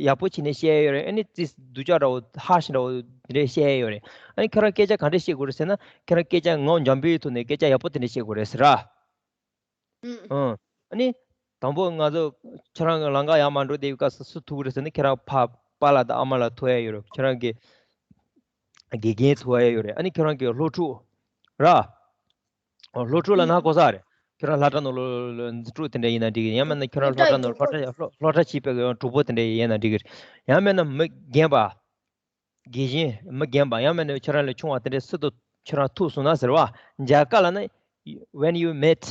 ཡག་པོ་བྱས་ནས་བཤད་ཡོད་རེད། ཨ་ནི་ཙི་སྡུག་ཅག་འདྲ་བོ་ཧར་ཤི་འདྲ་བོ་དེ་འདྲ་བཤད་ཡོད་རེད། ཨ་ནི་ཁྱེད་རང་སྐད་ཆ་ག་འདྲ་བཤད་དགོས་རེད་ཟེར་ན། ཁྱེད་རང་སྐད་ཆ་ངག་འཇམ་པོའི་ཐོག་ནས་སྐད་ཆ་ཡག་པོ་དེ་འདྲ་བཤད་དགོས་རེད་ཟེར་ར། ཨུ། ཨ་ནི། དང་པོ་ང་ཚོ་ཁྱེད་རང་གི་ལམ་ཁ་ཡར་མར་འགྲོ་བསྡད་པའི་སྐབས་སུ་སུ་ཐུག་གི་རེད་ཟེར་ན། ཁྱེད་རང་ཕ་པཱ་ལགས་དང་ཨ་མ་ལགས་ཐུག་ཡ་ཡོད་རེད། ཁྱེད་རང་གི་དགེ་རྒན་ཐུག་ཡ་ཡོད་རེད། ཨ་ནི་ཁྱེད་རང་གི་སློབ་ཕྲུག་ར། ཨོ། སློབ་ཕྲུག་ལབ་ན་གོ་ས་རེད། ཁྱེད་རང་སློབ་གྲྭ་ནང་ལོ་ལོ་འཛིན་གྲོགས་དེ་འདྲ་ཡིན་ན་འགྲིག་གི། ཡང་མིན་ན་ཁྱེད་རང་སློབ་གྲྭ་ནང་སློབ་གྲྭ་སློབ་སློབ་གྲྭ་ཆས་པའི་གྲོགས་པོ་དེ་འདྲ་ཡིན་ན་འགྲིག་གི་རེད། ཡང་མིན་ན་མི་རྒན་པ། དགེ་བཤེས་མི་རྒན་པ། ཡང་མིན་ན་ཁྱེད་རང་ལས་ཆུང་བ་དེ་འདྲ་སུ་དང་ཁྱེད་རང་ཐུག་སོང་ན་ཟེར་བ། མཇལ་ཁ་ལབ་ན། When you meet.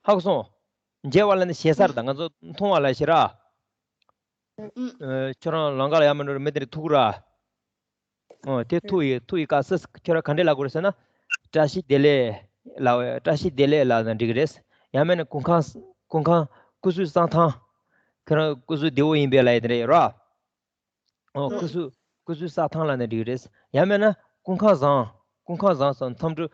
ཧ་གོ་སོང་། མཇལ་བ་ལབ་ན་ཞེ་ས་རེད་ད། ང་ཚོ་མཐོང་བ་ལབ་ཤེས་ར། ཨ། ཁྱོད་རང་ལམ་ཁ་ལ་ཡར་མར་འགྲོ་རེད། མི་དེ་འདྲ་ཐུག་ར། ཨོ། དེ་ཐུག་ཡི་ཐུག་ཡི་སྐབས་སུ་ཁྱོད་རང་ག་འདྲས་ལབ་དགོས་རེད་ཟེར་ན། བཀྲ་ཤིས་བདེ་ལེགས་ལབ། བཀྲ་ཤིས་བདེ་ལེགས་ལབ་ན་འགྲིག་གི་རེད། ཡང་མིན་ན་སྐུ་ཁམས་སྐུ་ཁམས་སྐུ་གཟུགས་བཟང་ཐང་། ཁྱོད་རང་སྐུ་གཟུགས་བདེ་བོ་ཡིན་པས་ལབ་ཡ་དེ་འདྲ་ཡོད་ར། ཨོ། སྐུ་གཟུགས་སྐུ་གཟུགས་བཟང་ཐང་ལབ་ན་འགྲིག་གི་རེད། ཡང་མིན་ན་སྐུ་ཁམས་བཟང་། སྐུ་ཁམས་བཟང་སོང་འཚམས་འདྲི་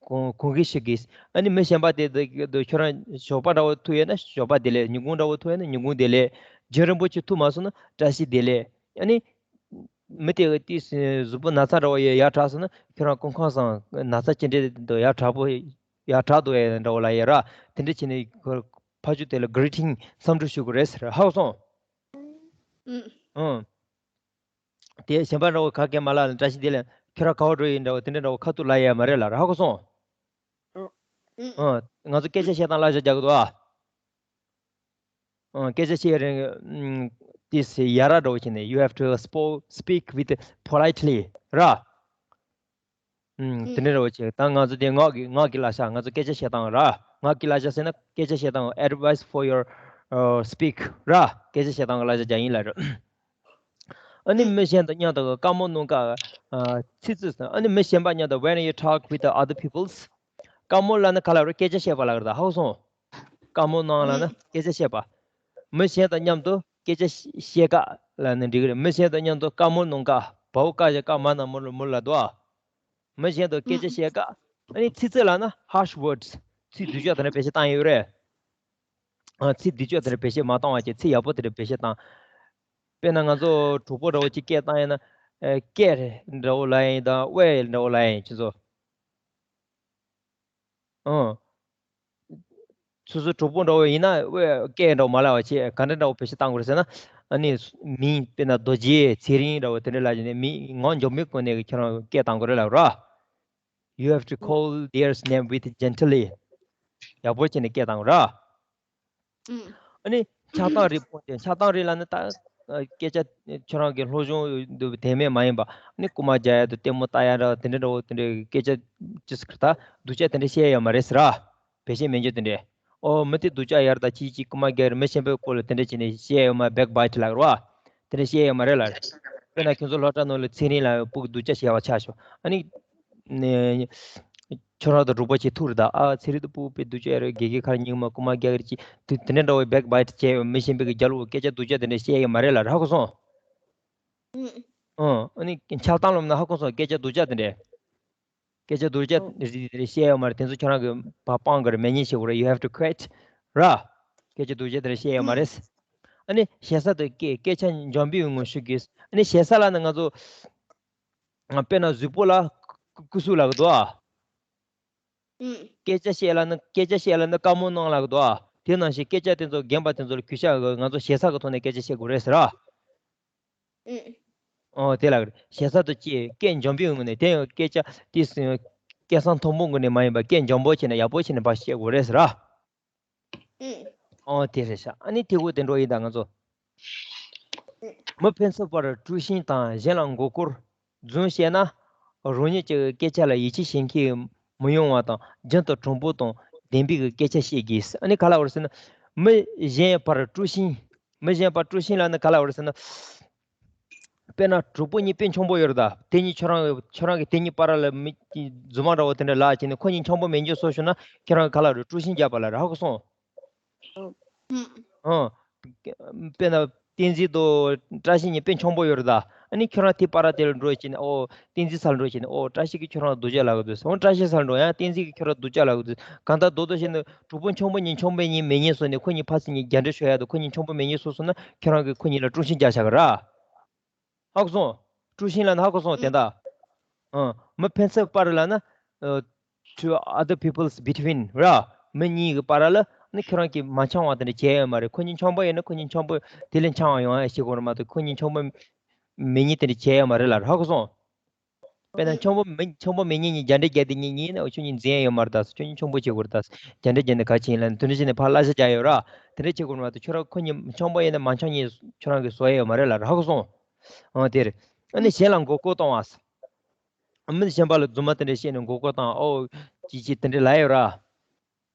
གོང་གོང་གི་ཞུ་གི། ཨ་ནི་མི་གཞན་པ་དེ་དེ་ཁྱོད་རང་ཞོགས་པ་འདྲ་བོ་ཐུག་ཡོད་ན་ཞོགས་པ་བདེ་ལེགས། ཉིན་གུང་འདྲ་བོ་ཐུག་ཡོད་ན་ཉིན་གུང་བདེ་ལེགས། རྒྱུན་རིང་པོ་ཅིག་ཐུག་མ་སོང་ན་བཀྲ་ཤིས་བདེ་ལེགས། ཨ་ནི་མི་དེ་གི་དེ་གཟུགས་པོ་ན་ཚ་འདྲ་བོ་ཡ་ཡར་དྲག་སོང་ན་ཁྱོད་རང་སྐུ་ཁམས་བཟང་། ན་ཚ་ཅི་འདྲ་འདུག་ཡར་དྲག་པོ་ཡར་དྲག་འདུག་ཡ་འདྲ་བོ་ལབ་ཡ་ར། དེ་འདྲ་བྱས་ནས་ཁོ་ཕར་ཕྱོགས་དེ་ལ་གི་རི་ཊིང་འཚམས་འདྲི་ཞུ་དགོས་རེད་ཟེར། ཧ་གོ་སོང་། ཨུ། ཨུ། དེ་གཞན་པ་འདྲ་བོ་ག་གེ་མ་ལབ་ལ། བཀྲ་ཤིས་བདེ་ལེགས། ཁྱོད་རང་ག་པར་འགྲོ་ཡིན་འདྲ་བོ་དེ་འདྲ་འདྲ་བོ་ཁ་ཐུག་ལབ་ཡ་མ་རེད་ལབ་ར། ཧ་གོ་སོང་། ཨུ། ཨུ། ང་ཚོ་སྐད་ཆ་བཤད་སྟངས་གླེང་བྱ་རྒྱག་གི་འདུག་ཨ། ཨུ། སྐད་ཆ་བཤད་རིང་ཨུམ། དེ་ཡ་རབས་འདྲ་བོ་བྱས་ནས། you have to spo- speak with politely ར། ཨུམ། དེ་འདྲ་འདྲ་བོ་བྱས། ད་ང་ཚོ་དེ་ངག་གི་ངག་གི་གླེང་བྱ། ང་ཚོ་སྐད་ཆ་བཤད་སྟངས་ར། ངག་གི་གླེང་བྱ་ཟེར་ན་སྐད་ཆ་བཤད་སྟངས། advice for your uh, speak ར། སྐད་ཆ་བཤད་སྟངས་གླེང་བྱ་རྒྱག་ཡིན་ལབ་ར། ཨ་ནི་མི་གཞན་དང་མཉམ་དུ་བཀའ་མོལ་གནང་སྐབས། ཨ། ཚིག་རྩུབ་སོང་། ཨ་ནི་མི་གཞན་པ་མཉམ་དུ། when you talk with the other peoples. བཀའ་མོལ་ལབ་ན་ག་ལབ་རེད། སྐད་ཆ་བཤད་པ་ལབ་རེད་ད། ཧ་གོ་སོང་། བཀའ་མོལ་གནང་ལབ་ན་སྐད་ཆ་བཤད་པ། མི་གཞན་དང་མཉམ་དུ་སྐད་ཆ་བཤད་སྐབས་ལབ་ན་འགྲིག་གི་རེད། མི་གཞན་དང་མཉམ་དུ་བཀའ་མོལ་གནང་སྐབས། བའོ་ཀ་བཞག་ཀ་མ་ན་མོ་ལ་མོ་ལ་དོ། མི་གཞན་དང་སྐད་ཆ་བཤད་སྐབས། ཨ་ནི་ཚིག་རྩུབ་ལབ་ན་harsh words. ཚིག་སྡུག་ཅག་དེ་འདྲ་བེད་སྤྱོད་བཏང་ཡོད་རེད། ཨ། ཚིག་སྡུག་ཅག་དེ་འདྲ་བེད་སྤྱོད་མ་བཏང་བ་བྱས། ཚིག་ཡག་པོ་དེ་འདྲ་བེད་སྤྱོད་བཏང་། དཔེར་ན་ང་ཚོ་གྲོགས་པོ་འདྲ་བོ་གཅིག་སྐད་བཏང་ཡིན་ན། ཨེ། སྐད་འདྲ་བོ་ལབ་ཡིན་དང་ཝེ་འདྲ་བོ་ལབ་ཡིན། ཁྱེད་ཚོ། ཨང་། སོ་སོ་གྲོགས་པོ་འདྲ་བོ་ཡིན་ན་ཝེ་སྐད་འདྲ་བོ་མ་ལབ་པ་བྱས། ག་འདྲ་འདྲ་བོ་བེད་སྤྱོད་བཏང་དགོས་རེད་ཟེར་ན། ཨ་ནི་མིང་དཔེར་ན་རྡོ་རྗེ་ཚེ་རིང་འདྲ་བོ་དེ་འདྲ་ལབ་བྱས་ནས། མིང་ངག་འཇོམས་པའི་སྒོ་ནས་ཁྱེད་རང་སྐད་བཏང་དགོས་རེད་ལབ་ར། You have to call their name with gently. ཡག་པོ་བྱས་ནས་སྐད་བཏང་ར། ཨ་ནི་ཆགས་སྡང་རིགས་སྤོང་བྱེད། ཆགས་སྡང་རིགས་ལབ་ན་ད་སྐད་ཆ་ཁྱོད་རང་གི་སློབ་སྦྱོང་དེ་མེད་མ་ཡིན་པ། ཨ་ནི་རྐུ་མ་རྒྱག་ཡ་དང་ལྟད་མོ་ལྟ་ཡ་འདྲ་དེ་འདྲ་འདྲ་བོ་དེ་འདྲའི་སྐད་ཆ་ཅི་ཟེར་ད་སྡུག་ཅག་དེ་འདྲ་བཤད་ཡ་མ་རེད་ཟེར་ར། བེད་སྤྱོད་མི་འཇུག་དེ་འདྲ། ཨོ། མི་དེ་སྡུག་ཅག་ཡ་རེད་ད། ཅི་ཅི་རྐུ་མ་རྒྱག་རེད། མི་གཞན་པའི་སྐོར་ལ་དེ་འདྲ་བྱས་ནས་བཤད་ཡོད་མ། བེག་བྷའིཊ་ལབ་རེད་བ། དེ་འདྲ་བཤད་ཡོད་མ་རེད་ལབ་རེད། དཔེར་ན་ཁྱོད་ཚོ་སློབ་གྲྭ་ནང་ལ་ཚེ་རིང་ལབ་ཡོད། སྤུ་གུ་སྡུག་ཅག་བྱས་པ་ཆགས་ཤོག་ཨ་ནི་ནས་ཁྱོད་རང་དང་གྲོགས་པོ་བྱེད་ཐུག་རེད་ད། ཨ། ཚེ་རིང་དང་སྤུ་གུ་དཔེ་སྡུག་ཅག་ཡ་རེད། དགེ་རྒན་ཁ་ཉིན་མ་རྐུ་མ་རྒྱག་རེད། ཅི་དེ་དེ་འདྲ་འདྲ་བོ་བེག་བྷའིཊ་བྱས་ཡོད། མི་གཞན་པའི་གི་རྒྱབ་ལོགས་སྐད་ཆ་སྡུག་ཅག་དེ་འདྲ་བཤད་ཡོད་མ་རེད་ལབ་རེད། ཧ་གོ་སོང་། ཨང་། ཨ་ནི་ཆགས་སྡང་ལབ་ན་ཧ་གོ་སོང་། སྐད་ཆ་སྡུག་ཅག་དེ་འདྲ། སྐད་ཆ་སྡུག་ཅག་རེ་རེ་བཤད་ཡོད་མ་རེད། དེ་ཚོ་ཁྱོད་རང་གིས་ཕར་སྤང་དགོས་རེད། མེད་མཁན་བྱེད་དགོས་རེད། You have to quit ར། སྐད་ཆ་སྡུག་ཅག་དེ་འདྲ་བཤད་ཡོད་མ་རེད། ཨ་ནི་ཞེ་ས་དང་སྐད་སྐད་ཆ་འཇམ་པོའི་ངང་ཞུ་དགོས། ཨ་ནི་ཞེ་ས་ལབ་ན་ང་ཚོ་དཔེར་ན་གཟུགས་པོ་ལ་སྐུ་སྐུ་གཟུགས་ལབ་གི་འདུག་ཨ། སྐད་ཆ་བཤད་ལབ་ན་སྐད་ཆ་བཤད་ལབ་ན་བཀའ་མོལ་གནང་ལབ་གི་འདུག་ཨ། དེ་ནང་བཞིན་སྐད་ཆ་དེ་ཚོ་རྒན་པ་དེ་ཚོ་ལ་གུས་ཞབས། ང་ཚོ་ཞེ་ས་གི་ཐོག་ནས་སྐད་ཆ་བཤད་དགོས་རེད་ཟེར་ར། ཨོ། དེ་ལ་ཞེ་ས་དང་བཅས་སྐད་འཇམ་པོའི་ངང་ནས། དེ་ཡང་སྐད་ཆ་དེ་སྐད་གསང་མཐོན་པོའི་ངང་ནས་མ་ཡིན་པར་སྐད་འཇམ་པོ་བྱས་ནས་ཡག་པོ་བྱས་ནས་ཕར་བཤད་དགོས་རེད་ཟེར་ར། ཨོ། དེ་རེད་ཤག་ཨ་ནི་དེ་གོ་དེ་འགྲོ་ཡིན་ད་ང་ཚོ། མི་ཕན་ཚུན་བར་དཀྲུག་ཤིང་དང་གཞན་ལ་མགོ་སྐོར་རྫུན་བཤད་ན། རང་ཉིད་ཀྱི་སྐད་ཆ་ལ་ཡིད་ཆེས་བྱེད་མཁན་མི་ཡོང་བ་དང་། རྒྱུན་དུ་དྲང་པོ་དང་བདེན་པའི་སྐད་ཆ་བཤད་དགོས། ཨ་ནི་ག་ལབ་རེད་ཟེར་ན། མི་གཞན་བར་དཀྲུག་ཤིང་། མི་གཞན་བར་དཀྲུག་ཤིང་ལབ་ན་ག་ལབ་རེད་ཟེར་ན། དཔེར་ན་གྲོགས་པོ་གཉིས་དཔེ་འཆམ་པོ་ཡོད་རེད་ད། དེ་གཉིས་ཁྱོད་རང་གི་ཁྱོད་རང་གི་དེ་གཉིས་བར་ལ་མི་རྫུན་མ་འདྲ་བོ་དེ་འདྲ་ལབ་བྱས་ནས་ཁོ་གཉིས་འཆམ་པོ་མེད་མཁན་བཟོ་ཤོག་ན། ཁྱོད་རང་གི་ག་ལབ་རེད། དཀྲུག་ཤིང་རྒྱག་པ་ལ་རེད། ཧ་གོ་སོང་། ཨང་། དཔེར་ན་བསྟན་འཛིན་དང་བཀྲ་ཤིས་གཉིས་དཔེ་འཆམ་པོ་ཡོད་རེད་ད། ཨ་ནི་ཁྱོད་རང་དེ་བར་དེ་ལ་འགྲོ་བྱས་ནས། ཨོ། བསྟན་འཛིན་སར་འགྲོ་བྱས་ནས། ཨོ། བཀྲ་ཤིས་ཀྱིས་ཁྱོད་རང་སྡུག་ཅག་ལབ་གི་འདུག་ཟེར། ཨོ། བཀྲ་ཤིས་སར་འགྲོ། ཡང་བསྟན་འཛིན་གྱིས་ཁྱོད་རང་སྡུག་ཅག་ལབ་གི་འདུག་གང་ལྟར་རྡོག་རྡོག་བྱས་ནས་གྲོགས་པོ་འཆམ་པོ་གཉིས་འཆམ་པོ་གཉིས་མེད་མཁན་བཟོས་ནས། ཁོ་གཉིས་ཕར་ཚུར་གཉིས་རྒྱབ་འདྲེ་ཤོར་ཡ་དང་། ཁོ་གཉིས་འཆམ་པོ་མེད་མཁན་བཟོས་སོང་ན། ཁྱོད་རང་གིས་ཁོ་གཉིས་ལ་དཀྲུག་ཤིང་རྒྱག་བཞག་གི་ར། ཧ་གོ་སོང་། དཀྲུག་ཤིང་ལབ་ན་ཧ་གོ་སོང་། དེ་འདྲ། ཨང་། མི་ཕན་ཚུན་བར་ལབ་ན། ཨ། to other people's between ར། མི་གཉིས་ཀྱི་བར་ལ་ནི་ཁྱོད་རང་གིས་མ་འཆམ་པ་དེ་འདྲ་བྱས་ཡོད་མ་རེད། ཁོ་གཉིས་འཆམ་པོ་ཡིན་ན་ཁོ་གཉིས་འཆམ་པོ་དེ་ལས་འཆམ་པ་ཡོང་ཡ་ཞིག་དགོས་རེད་མ་གཏོགས་ཁོ་གཉིས་འཆམ་པོ་མེད་གཉིས་དེ་འདྲ་བྱས་ཡོད་མ་རེད་ལབ་རེད། ཧ་གོ་སོང་། དཔེར་ན་འཆམ་པོ་མེད་འཆམ་པོ་མེད་གཉིས་གཉིས་རྒྱ་འདྲེ་རྒྱག་དེ་གཉིས་གཉིས་ནི་ཁྱོད་གཉིས་འཛིང་ཡ་ཡོད་མ་རེད། ད་ཁྱོད་གཉིས་འཆམ་པོ་བྱེད་དགོས་རེད། ད་རྒྱ་འདྲེ་རྒྱག་ནས་ག་ཅིག་ཡིན་ལབ་ནས་དེ་འདྲ་བྱས་ནས་ཕར་གླ་ཆ་རྒྱག་ཡོད་ར། དེ་འདྲ་བྱེད་དགོས་རེད་མ་གཏོགས་ཁྱོད་རང་ཁོ་གཉིས་འཆམ་པོ་ཡིན་ན་མ་འཆམ་གཉིས་ཁྱོད་རང་གིས་བཟོ་ཡ་ཡོད་མ་རེད་ལབ་རེད། ཧ་གོ་སོང་། ཨ་དེ་རེད། ཨ་ནི་གཞན་ལ་མགོ་སྐོར་གཏོང་བ། མི་གཞན་པ་ལ་རྫུན་མ་དེ་འདྲ་བཤད་ནས་མགོ་སྐོར་བཏང་། ཨོ་ཅི་ཅི་དེ་འདྲ་ལབ་ཡོད་ར།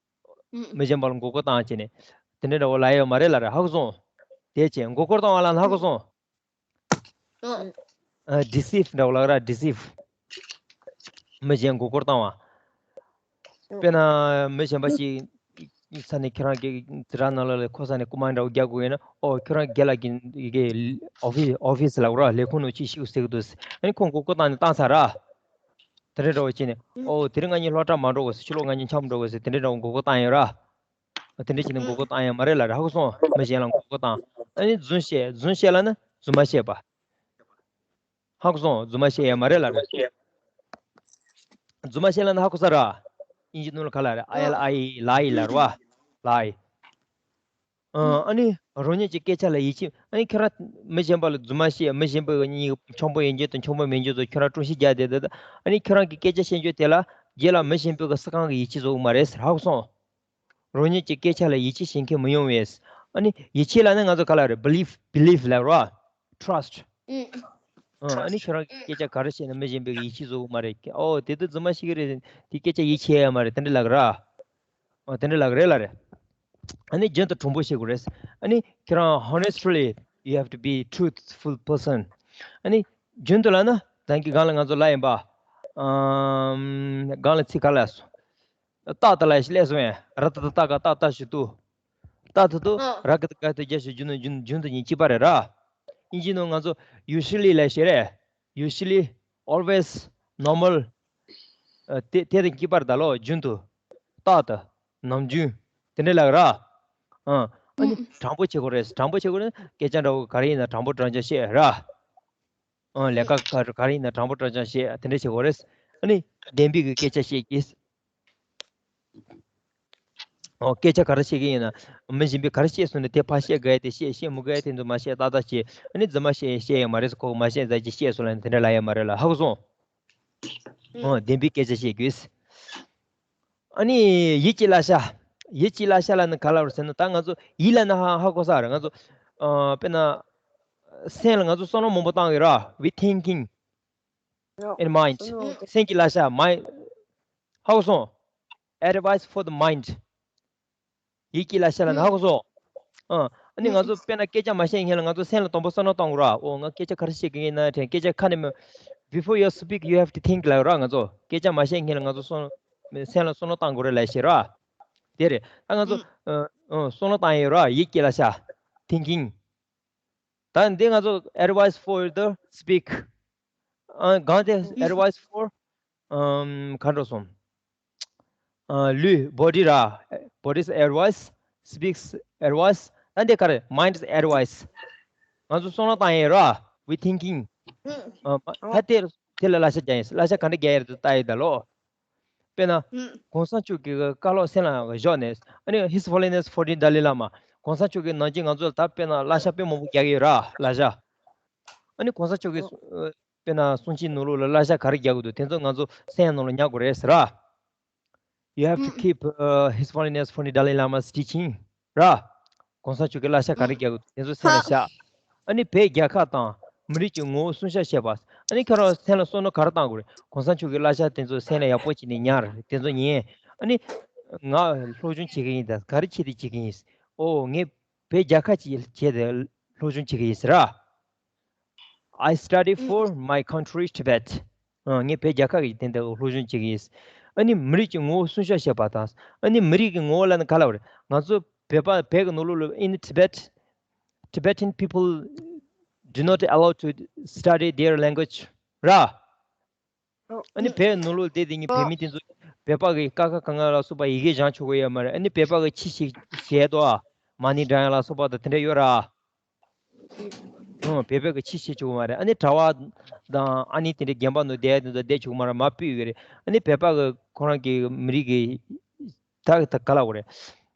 མི་གཞན་པ་ལ་མགོ་སྐོར་བཏང་བྱས་ནས་དེ་འདྲ་འདྲ་བོ་ལབ་ཡོད་མ་རེད་ལབ་རེད། ཧ་གོ་སོང་། དེ་བྱས་མགོ་སྐོར་བཏང་བ་ལབ་ན་ཧ་གོ་སོང་། ཨ་ཌི་སིབ་འདྲ་བོ་ལབ་ར། ཌི་སིབ། མི་གཞན་མགོ་སྐོར་བཏང་བ། དཔེར་ན་མི་གཞན་པ་ཞིག་ས་ནས་ཁྱེད་རང་གི་ཛི་ར་ནང་ལོགས་ལ་ཁོ་ས་ནས་རྐུ་མ་འདྲ་བོ་རྒྱག་དགོས་ཡོད་ན། ཨོ་ཁྱོད་རང་རྒན་ལགས་ཀྱི་ཡི་གེ་ཨོ་ཕི་ཨོ་ཕི་སི་ལ་ར་ལས་ཁུངས་ནང་ཅིག་ཤིག་ཟེར་གི་འདུག་ཨ་ནི་ཁོ་མགོ་སྐོར་བཏང་ནས་བཏང་ཚར་ར། དེ་འདྲ་འདྲ་བོ་བྱས་ནས་ཨོ་དེ་རིང་ང་གཉིས་སློབ་གྲྭ་མ་འགྲོ་དགོས་ཟེར། ཕྱི་ལོགས་ང་གཉིས་འཆམ་འགྲོ་དགོས་ཟེར། དེ་འདྲ་འདྲ་བོ་མགོ་སྐོར་བཏང་ཡོད་ར། དེ་འདྲ་བྱས་ནས་མགོ་སྐོར་བཏང་ཡོད་མ་རེད་ལབ་ར། ཧ་གོ་སོང་། མི་གཞན་ལ་མགོ་སྐོར་བཏང་། ཨ་ནི་རྫུན་བཤད། རྫུན་བཤད་ལབ་ན་རྫུན་མ་བཤད་པ། ཧ་གོ་སོང་། རྫུན་མ་བཤད་ཡོད་མ་རེད་ལབ་ར། རྫུན་མ་བཤད་ལབ་ན་ཧ་གོ་ས་ར། དབྱིན་ཇི་ནང་ལ་ག་ལབ་རེད། ཨེལ་ཨའི་ལའི་ལབ་ར་བ། ལའི། ཨ་ནི་རང་ཉིད་ཀྱི་སྐད་ཆ་ལ་ཡིད་ཆེས། ཨ་ནི་ཁྱོད་རང་མི་གཞན་པ་ལ་རྫུན་མ་བཤད། མི་གཞན་པ་གཉིས་འཆམ་པོ་ཡིན་རྒྱུ་དང་འཆམ་པོ་མིན་རྒྱུ་དང་ཁྱོད་རང་བཀྲ་ཤིས་རྒྱག་བསྡད་བསྡད། ཨ་ནི་ཁྱོད་རང་གི་སྐད་ཆ་བཤད་རྒྱུ་དེ་ལ་རྗེས་ལ་མི་གཞན་པའི་གི་སི་ཁང་གི་ཡིད་ཆེས་བཟོ་གི་མ་རེད་ཟེར། ཧ་གོ་སོང་། རང་ཉིད་ཀྱི་སྐད་ཆ་ལ་ཡིད་ཆེས་བྱེད་མཁན་མི་ཡོང་བས། ཨ་ནི་ཡིད་ཆེས་ལབ་ན་ང་ཚོ་ག་ལབ་རེད། བི་ལིབ། བི་ལིབ་ལབ་ར། ཊྲ་སི་ཊི། ཨ་ནི་ཁྱོད་རང་གི་སྐད་ཆ་ག་རེ་བཤད་ན་མི་གཞན་པའི་ཡིད་ཆེས་བཟོ་གི་མ་རེད། ཨོ་དེ་དུས་རྫུན་མ་བཤད་གི་རེད། དེ་སྐད་ཆ་ཡིད་ཆེས་ཡ་མ་རེད། དེ་འདྲ་ལབ་གི་ར། ཨོ་དེ་འདྲ་ལབ་གི་རེད་ལབ་རེད། ཨ་ནི་རྒྱུན་དུ་དྲང་པོ་བཤད་དགོས་རེད། ཨ་ནི་ཁྱོད་རང་honestly you have to be truthful person. ཨ་ནི་རྒྱུན་དུ་ལབ་ན་ད་གིན་སྒང་ལ་ང་ཚོ་ལབ་ཡིན་པ། ཨམ་སྒང་ལ་ཚིག་ག་ལབ་སོང་། རྟག་ཏུ་ལ་སླེབས་སོང་ཡ། ར་ཏ་ཏ་ཏ་ག་ཏ་ཏ་ཞུ་དུ། རྟག་ཏུ་དུ་ཨ། ར་ག་ཏ་ག་ཏ་རྒྱ་ཞུ་རྒྱུ་ནི་རྒྱུན་རྒྱུན་དུ་ཉིད་གཅིག་པ་རེད་ར། ཨིན་ཇི་ནང་ང་ཚོ་usually ལ་ཞེས་རེད། Usually, always, normal. ཨ་དེ་དེ་དང་གཅིག་པ་རེད་ད་ལོ། རྒྱུན་དུ། རྟག་ཏུ། ནམ་རྒྱུན། དེ་འདྲ་ལབ་ར། ཨ་ཨ་ནི་ཨུ། དྲང་པོ་བྱེད་དགོས་རེད། དྲང་པོ་བྱེད་དགོས་རེད། སྐད་ཆ་འདྲ་བོ་ག་རེ་ཡིན་ན་དྲང་པོ་དྲང་རྐྱང་བཤད་ར། ཨ་ལས་ཀ་ག་ག་རེ་ཡིན་ན་དྲང་པོ་དྲང་རྐྱང་བཤད། དེ་འདྲ་བྱེད་དགོས་རེད། ཨ་ནི་བདེན་པའི་གི་སྐད་ཆ་བཤད་ཀྱིས། ཨོ་སྐད་ཆ་ག་རེ་བཤད་ཀྱི་ཡིན་ན། མི་གཞན་པས་ག་རེ་བཤད་སོང་ན་དེ་ཕར་བཤད་དགོས་ཡ་དེ་བཤད། བཤད་མི་དགོས་ཡ་དེ་ཚོ་མ་བཤད། ཏག་ཏག་བྱས། ཨ་ནི་རྫུན་མ་བཤད་བཤད་ཡ་མ་རེད། ཁོ་མ་བཤད་ཙང་ཅིག་བཤད་སོང་ལབ་ནས་དེ་འདྲ་ལབ་ཡ་མ་རེད་ལབ། ཧ་གོ་སོང་། ཨོ་བདེན་པའི་སྐད་ཆ་བཤད་དགོས། ཨ་ནི་ཡིད་ཀྱི་བསླབ་བྱ། ཡིད་ཀྱི་བསླབ་བྱ་ལབ་ན་ག་ལབ་རེད་ཟེར་ན། ད་ང་ཚོ་ཡིད་ལབ་ན་ཧ་ཧ་གོ་ས་རེད། ང་ཚོ་ཨ་དཔེར་ན་སེམས་ལ་ང་ཚོ་བསམ་བློ་མང་པོ་བཏང་ཡོད་ར། We thinking in mind. སེམས་ཀྱི་བསླབ་བྱ། མའི་ཧ་གོ་སོང་། Advice for the mind. ཡིད་ཀྱི་བསླབ་བྱ་ལབ་ན་ཧ་གོ་སོང་། ཨ་ཨ་ནི་ང་ཚོ་དཔེར་ན་སྐད་ཆ་མ་བཤད་སྔོན་ལ་ང་ཚོ་སེམས་ལ་དང་པོ་བསམ་བློ་བཏང་དགོས་ར། ཨོ་ང་སྐད་ཆ་ག་རེ་བཤད་ཀྱི་ཡིན་ན་དྲན། སྐད་ཆ་ཁ་ནས་མི། Before you speak, you have to think ལབ་ར། ང་ཚོ་སྐད་ཆ་མ་བཤད་སྔོན་ལ་ང་ཚོ་བསམ་སེམས་ལ་བསམ་བློ་བཏང་དགོས་རེད་ལབ་བཤད་ར། དེ་རེད། ད་ང་ཚོ་ཨ་ཨ་བསམ་བློ་བཏང་ཡོད་ར། ཡིད་ཀྱི་བསླབ་བྱ། Thinking. ད་འདི་ང་ཚོ་advice for the speak. ཨ་གང་དེ་advice for ཨམ་ག་འགྲོ་སོང་། ཨ་ལུས། body ར། Body's advice, speaks advice. ད་འདི་ག་རེ། mind's advice. ང་ཚོ་བསམ་བློ་བཏང་ཡས་ར། We thinking. ཨ་ད་དེ་དེ་ལ་བསླབ་བྱ་རྒྱག་ཡས། བསླབ་བྱ་ག་འདྲ་རྒྱག་ཡས་རེད་ད་ལྟ་ཡིན་ད་ལོ། དཔེར་ན། ཨུམ། གོང་ས་མཆོག་གི་བཀའ་སློབ་སེམས་ལ་བཞག་ནས། ཨ་ནི་His Holiness Fourteen Dalai Lama། གོང་ས་མཆོག་གི་ནང་བཞིན་ང་ཚོ་ལ་ད་དཔེར་ན་བསླབ་བྱ་དཔེ་མང་པོ་རྒྱག་གི་ཡོད་ར། བསླབ་བྱ། ཨ་ནི་གོང་ས་མཆོག་གི་ཨོ། ཨ་དཔེར་ན་གསུང་ཆོས་ནང་ལོགས་ལ་བསླབ་བྱ་ག་རེ་རྒྱག་གི་འདུག་དེ་ཚོ་ང་ཚོ་སེམས་ནང་ལ་ཉར་དགོས་རེད་ཟེར་ར། You have to ཨུམ། keep uh, His Holiness Fourteen Dalai Lama's teaching. ར། གོང་ས་མཆོག་གི་བསླབ་བྱ་ག་རེ་རྒྱག་དགོས་དེ་ཚོ་སེམས་ལ་བཞག་ཨ་ནི་བོད་རྒྱལ་ཁབ་དང་མི་རིགས་ཀྱི་ངོ་བོ་སྲུང་སྐྱོབ་བྱེད་པ། ཨ་ནི་ཁྱོད་རང་སེམས་ལ་བསམ་བློ་ག་རེ་བཏང་དགོས་རེད། གོང་ས་མཆོག་གི་བསླབ་བྱ་དེ་ཚོ་སེམས་ལ་ཡག་པོ་བྱས་ནས་ཉར། དེ་ཚོ་ཉན། ཨ་ནི་ང་སློབ་སྦྱོང་བྱེད་ཀྱི་ཡིན། ད་ག་རེ་བྱས་ཏེ་བྱེད་ཀྱི་ཡིན། ཨོ་ངས་བོད་རྒྱལ་ཁབ་ཅིག་བྱས་ཏེ་སློབ་སྦྱོང་བྱེད་ཀྱི་ཡིན་ཟེར་ར། I study for my country Tibet. ཨ་ངས་བོད་རྒྱལ་ཁབ་ཀྱི་དོན་དུ་སློབ་སྦྱོང་བྱེད་ཀྱི་ཡིན། ཨ་ནི་མི་རིགས་ཀྱི་ངོ་བོ་སྲུང་སྐྱོབ་བྱེད་པ་དང་། ཨ་ནི་མི་རིགས་ཀྱི་ངོ་བོ་ལབ་ན་ག་ལབ་རེད། ང་ཚོ་བོད་པ་བོད་ཀྱི་ནང་ལོགས་ལ། In Tibet, Tibetan people do not allow to study their language ར། ཨ་ནི་བོད་ནང་ལོགས་བསྡད་དེ་ཉིན་བོད་མི་དེ་ཚོ་བོད་པ་གི་ཀ་ཁ་ག་ང་ལ་སོགས་པ་ཡི་གེ་སྦྱང་ཆོག་གི་ཡོད་མ་རེད། ཨ་ནི་བོད་པ་གི་ཁྱི་ཞིག་བྱས་ཏོ། མ་ཎི་བགྲང་ཡ་ལ་སོགས་པ་དང་དེ་འདྲ་ཡོད་ར། ཨོ་བོད་པ་གི་ཁྱི་བྱས་ཆོག་གི་མ་རེད། ཨ་ནི་གྲྭ་པ་དང་ཨ་ནི་དེ་འདྲ་དགོན་པ་ནང་བསྡད་དེ་ཚོ་བསྡད་ཆོག་གི་མ་རེད། མར་ཕུད་ཡོད་གི་རེད། ཨ་ནི་བོད་པ་གི་ཁོ་རང་གི་མི་རིགས་གི་ ད་ད་ག་ལ་བ་རེད།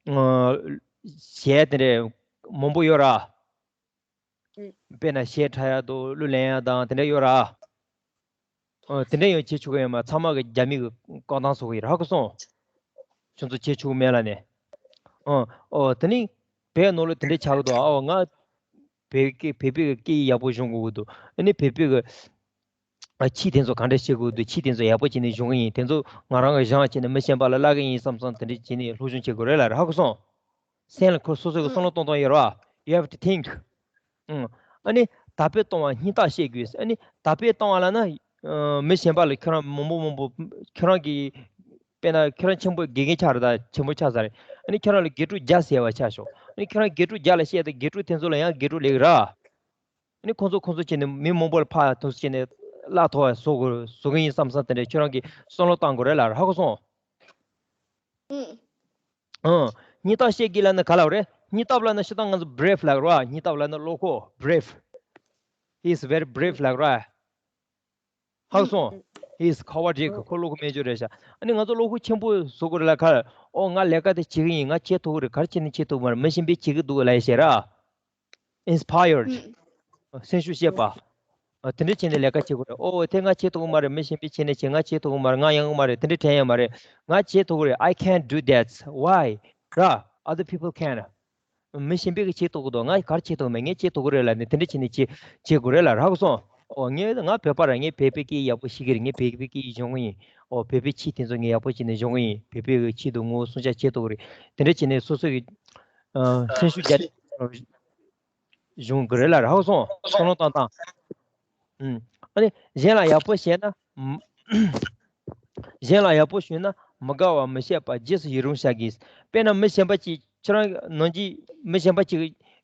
ཨ། གཞས་དེ་འདྲ་མང་པོ་ཡོད་ར། ཨུ། དཔེར་ན་གཞས་འཁྲབ་ཡག་འདུག་གླུ་ལེན་ཡག་དང་དེ་འདྲ་ཡོད་ར། ཨ། དེ་འདྲ་ཡང་བྱེད་ཆོག་གི་ཡོད་མ། ཚང་མ་གི་རྒྱ་མི་གི་བཀའ་ཐང་བཟོ་གི་ཡོད་ར། ཧ་གོ་སོང་། ཁྱོད་ཚོ་བྱེད་ཆོག་གི་མེད་ལབ་ནས། ཨ། ཨོ་དེ་ནི་བོད་ནང་ལ་དེ་འདྲ་ཆགས་ཀྱི་འདུག་ཨོ་ང་བོད་སྐད་བོད་པའི་གི་སྐད་ཡག་པོ་སྦྱོང་དགོས་ཀྱི་འདུག་ཨ་ནི་བོད་པའི་གི་ཨ་ཕྱི་དེ་ཚོ་ག་འདྲ་བྱེད་དགོས་འདུག་ཕྱི་དེ་ཚོ་ཡག་པོ་བྱས་ནས་སྦྱོང་གི་ཡིན། དེ་ཚོ་ང་རང་གི་སྦྱངས་བྱས་ནས་མི་གཞན་པ་ལ་བསླབ་གི་ཡིན་བསམ་བསམ་དེ་འདྲ་བྱས་ནས་སློབ་སྦྱོང་བྱེད་དགོས་རེད་ལབ་ར། ཧ་གོ་སོང་། སེམས་ལ་ཁོ་སོ་སོ་གི་བསམ་བློ་གཏོང་སྟངས་ཡོད་ར། You have to think. ཨང་། ཨ་ནི་དར་སྤེལ་གཏོང་བ་སྙིང་སྟོབས་བཤད་དགོས། ཨ་ནི་དར་སྤེལ་གཏོང་བ་ལབ་ན། ཨ། མི་གཞན་པ་ལ་ཁྱོད་རང་མང་པོ་མང་པོ་ཁྱོད་རང་གི་དཔེར་ན་ཁྱོད་རང་ཆེན་པོ་དགེ་རྒན་ཆགས་རེད། ད་ཆེན་པོ་ཆགས་ཚར་རེད། ཨ་ནི་ཁྱོད་རང་ལ་དགེ་ཕྲུག་བརྒྱ་ཟེར་བ་ཆགས་ཤོག་ཨ་ནི་ཁྱོད་རང་དགེ་ཕྲུག་བརྒྱ་ལ་བཤད་དེ་དགེ་ཕྲུག་དེ་ཚོ་ལ་ཡང་དགེ་ཕྲུག་ལེགས་ར། ཨ་ནི་ཁོང་ཚོ་ཁོང་ཚོ་བྱས་ནས་མི་མང་པོ་ལ་ཕར་དུ་བྱས་ནས་གླ་ཐོབ་བཟོ་དགོས་བཟོ་གི་ཡིན་བསམ་བསམ་དེ་འདྲ་ཁྱོད་རང་གིས་བསམ་བློ་བཏང་དགོས་རེད་ལབ་ར། ཧ་གོ་སོང་། ཨུ། ཨང་། སྙིང་སྟོབས་བཤད་དགོས་ལབ་ན་ག་ལབ་རེད། སྙིང་སྟོབས་ལབ་ན་སྤྱིར་བཏང་ང་ཚོ་brave ལབ་ར། སྙིང་སྟོབས་ལབ་ན་བློ་ཁོག brave. He is very brave ལབ་ར། ཧ་གོ་སོང་། He is cowardly. ཁོ་བློ་ཁོག་མེད་ཅོ་རེད་ཤག་ཨ་ནི་ང་ཚོ་བློ་ཁོག་ཆེན་པོ་བཟོ་དགོས་རེད་ལབ་ཁར། ཨོ་ང་ལས་ཀ་དེ་བྱེད་གི་ཡིན། ང་བྱེད་ཐུབ་གི་རེད། ག་རེ་བྱས་ནས་བྱེད་ཐུབ་གི་མ་རེད། མི་གཞན་པས་བྱེད་གི་འདུག་ལབ་ཡ་བཤད་ར། Inspired. སེམས་ཤུགས་བསྐྱེད་པ། ཨ། དེ་འདྲ་བྱས་ནས་ལས་ཀ་བྱེད་དགོས་རེད། ཨོ་དེ་ང་བྱེད་ཐུབ་ཀྱི་མ་རེད། མི་གཞན་པས་བྱས་ནས་བྱེད། ང་བྱེད་ཐུབ་ཀྱི་མ་རེད། ང་ཡོང་གི་མ་རེད། དེ་འདྲ་དྲན་ཡོད་མ་རེད། ང་བྱེད་ཐུབ་ཀྱི་རེད། I can do that. Why? ར། Other people can. མི་གཞན་པས་ཀྱི་བྱེད་ཐུབ་ཀྱི་འདུག་ང་ག་རེ་བྱེད་ཐུབ་མེད། ངས་བྱེད་ཐུབ་ཀྱི་རེད་ལབ་ནས་དེ་འདྲ་བྱས་ནས་བྱེད་བྱེད་དགོས་རེད་ལབ་ར། ཧ་གོ་སོང་། ཨོ་ངས་ང་བོད་པ་ར། ངས་བོད་པའི་སྐད་ཡག་པོ་ཤེས་ཀྱི་རེད། ངས་བོད་པའི་སྐད་སྦྱོང་གི་ཡིན། ཨོ་བོད་པའི་ཆོས་དེ་ཚོ་ངས་ཡག་པོ་བྱས་ནས་སྦྱོང་གི་ཡིན། བོད་པའི་ཆོས་དང་ངོ་བོ་སྲུང་སྐྱོབ་བྱེད་ཐུབ་ཀྱི་རེད། དེ་འདྲ་བྱས་ནས་སོ་སོ་གི་ཨ་སེམས་ཤུགས་རྒྱ་གཞུང་གི་རེད་ལ་རག་སོང་། བསམ་བློ་བཏང་སྟངས། ཨུམ། ཨ་ནི་གཞན་ལ་ཡག་པོ་བྱས་ན། གཞན་ལ་ཡག་པོ་ཞུས་ན་མི་དགའ་བ་མི་བྱེད་པ། རྗེས་སུ་ཡི་རང་བྱ་དགོས། དཔེར་ན་མི་གཞན་པ་ཅིག་ཁྱོད་རང་ནང་གི་མི་གཞན་པ་ཅིག་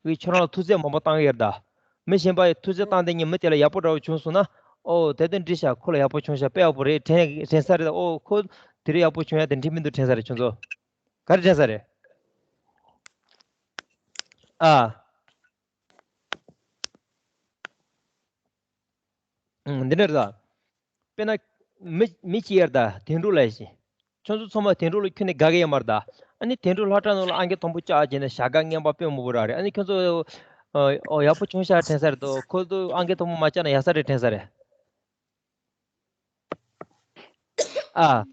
གིས་ཁྱོད་རང་ལ་ཐུགས་རྗེ་མང་པོ་བཏང་གི་ཡོད་ད། མི་གཞན་པ་ཡིས་ཐུགས་རྗེ་བཏང་དེ་ཉིད་མི་དེ་ལ་ཡག་པོ་འདྲ་བོ་བྱུང་སོང་ན། ཨོ་དེ་དོན་འགྲིག་ཤག་ཁོ་ལ་ཡག་པོ་བྱུང་ཤག་དཔེ་ཡག་པོ་རེད། དྲན་དྲན་ས་རེད། ཨོ་ཁོ་དེ་རིང་ཡག་པོ་བྱུང་ཡ་དེ་འགྲིག་མི་འདུག་དྲན་ས་རེད། ཁྱོད་ཚོ་ག་རེ་དྲན་ས་རེད། ཨ། ཨང་། འདི་འདྲ་རེད་ད། དཔེར་ན། མི་མི་གཅིག་ཡར་ད་དོན་གྲུབ་ལ་ཡིན་ཞིང་། ཁྱོད་ཚོ་ཚང་མ་དོན་གྲུབ་ལ་ཁྱོན་ནས་དགའ་གི་ཡོད་མ་རེད་ད། ཨ་ནི་དོན་གྲུབ་སློབ་གྲྭ་ནང་ལ་ཨང་ཀི་དང་པོ་བཅར་བྱས་ནས་བྱ་དགའ་རྔན་པ་དཔེ་མང་པོ་རག་རེད། ཨ་ནི་ཁྱོད་ཚོ། ཨོ་ཡག་པོ་བྱུང་ཤག་དྲན་ས་རེད་དོ། ཁོ་ཚོ་ཨང་ཀི་དང་པོ་མ་བཅར་ན་ཡག་ས་རེད་དྲན་ས་རེད། ཨ།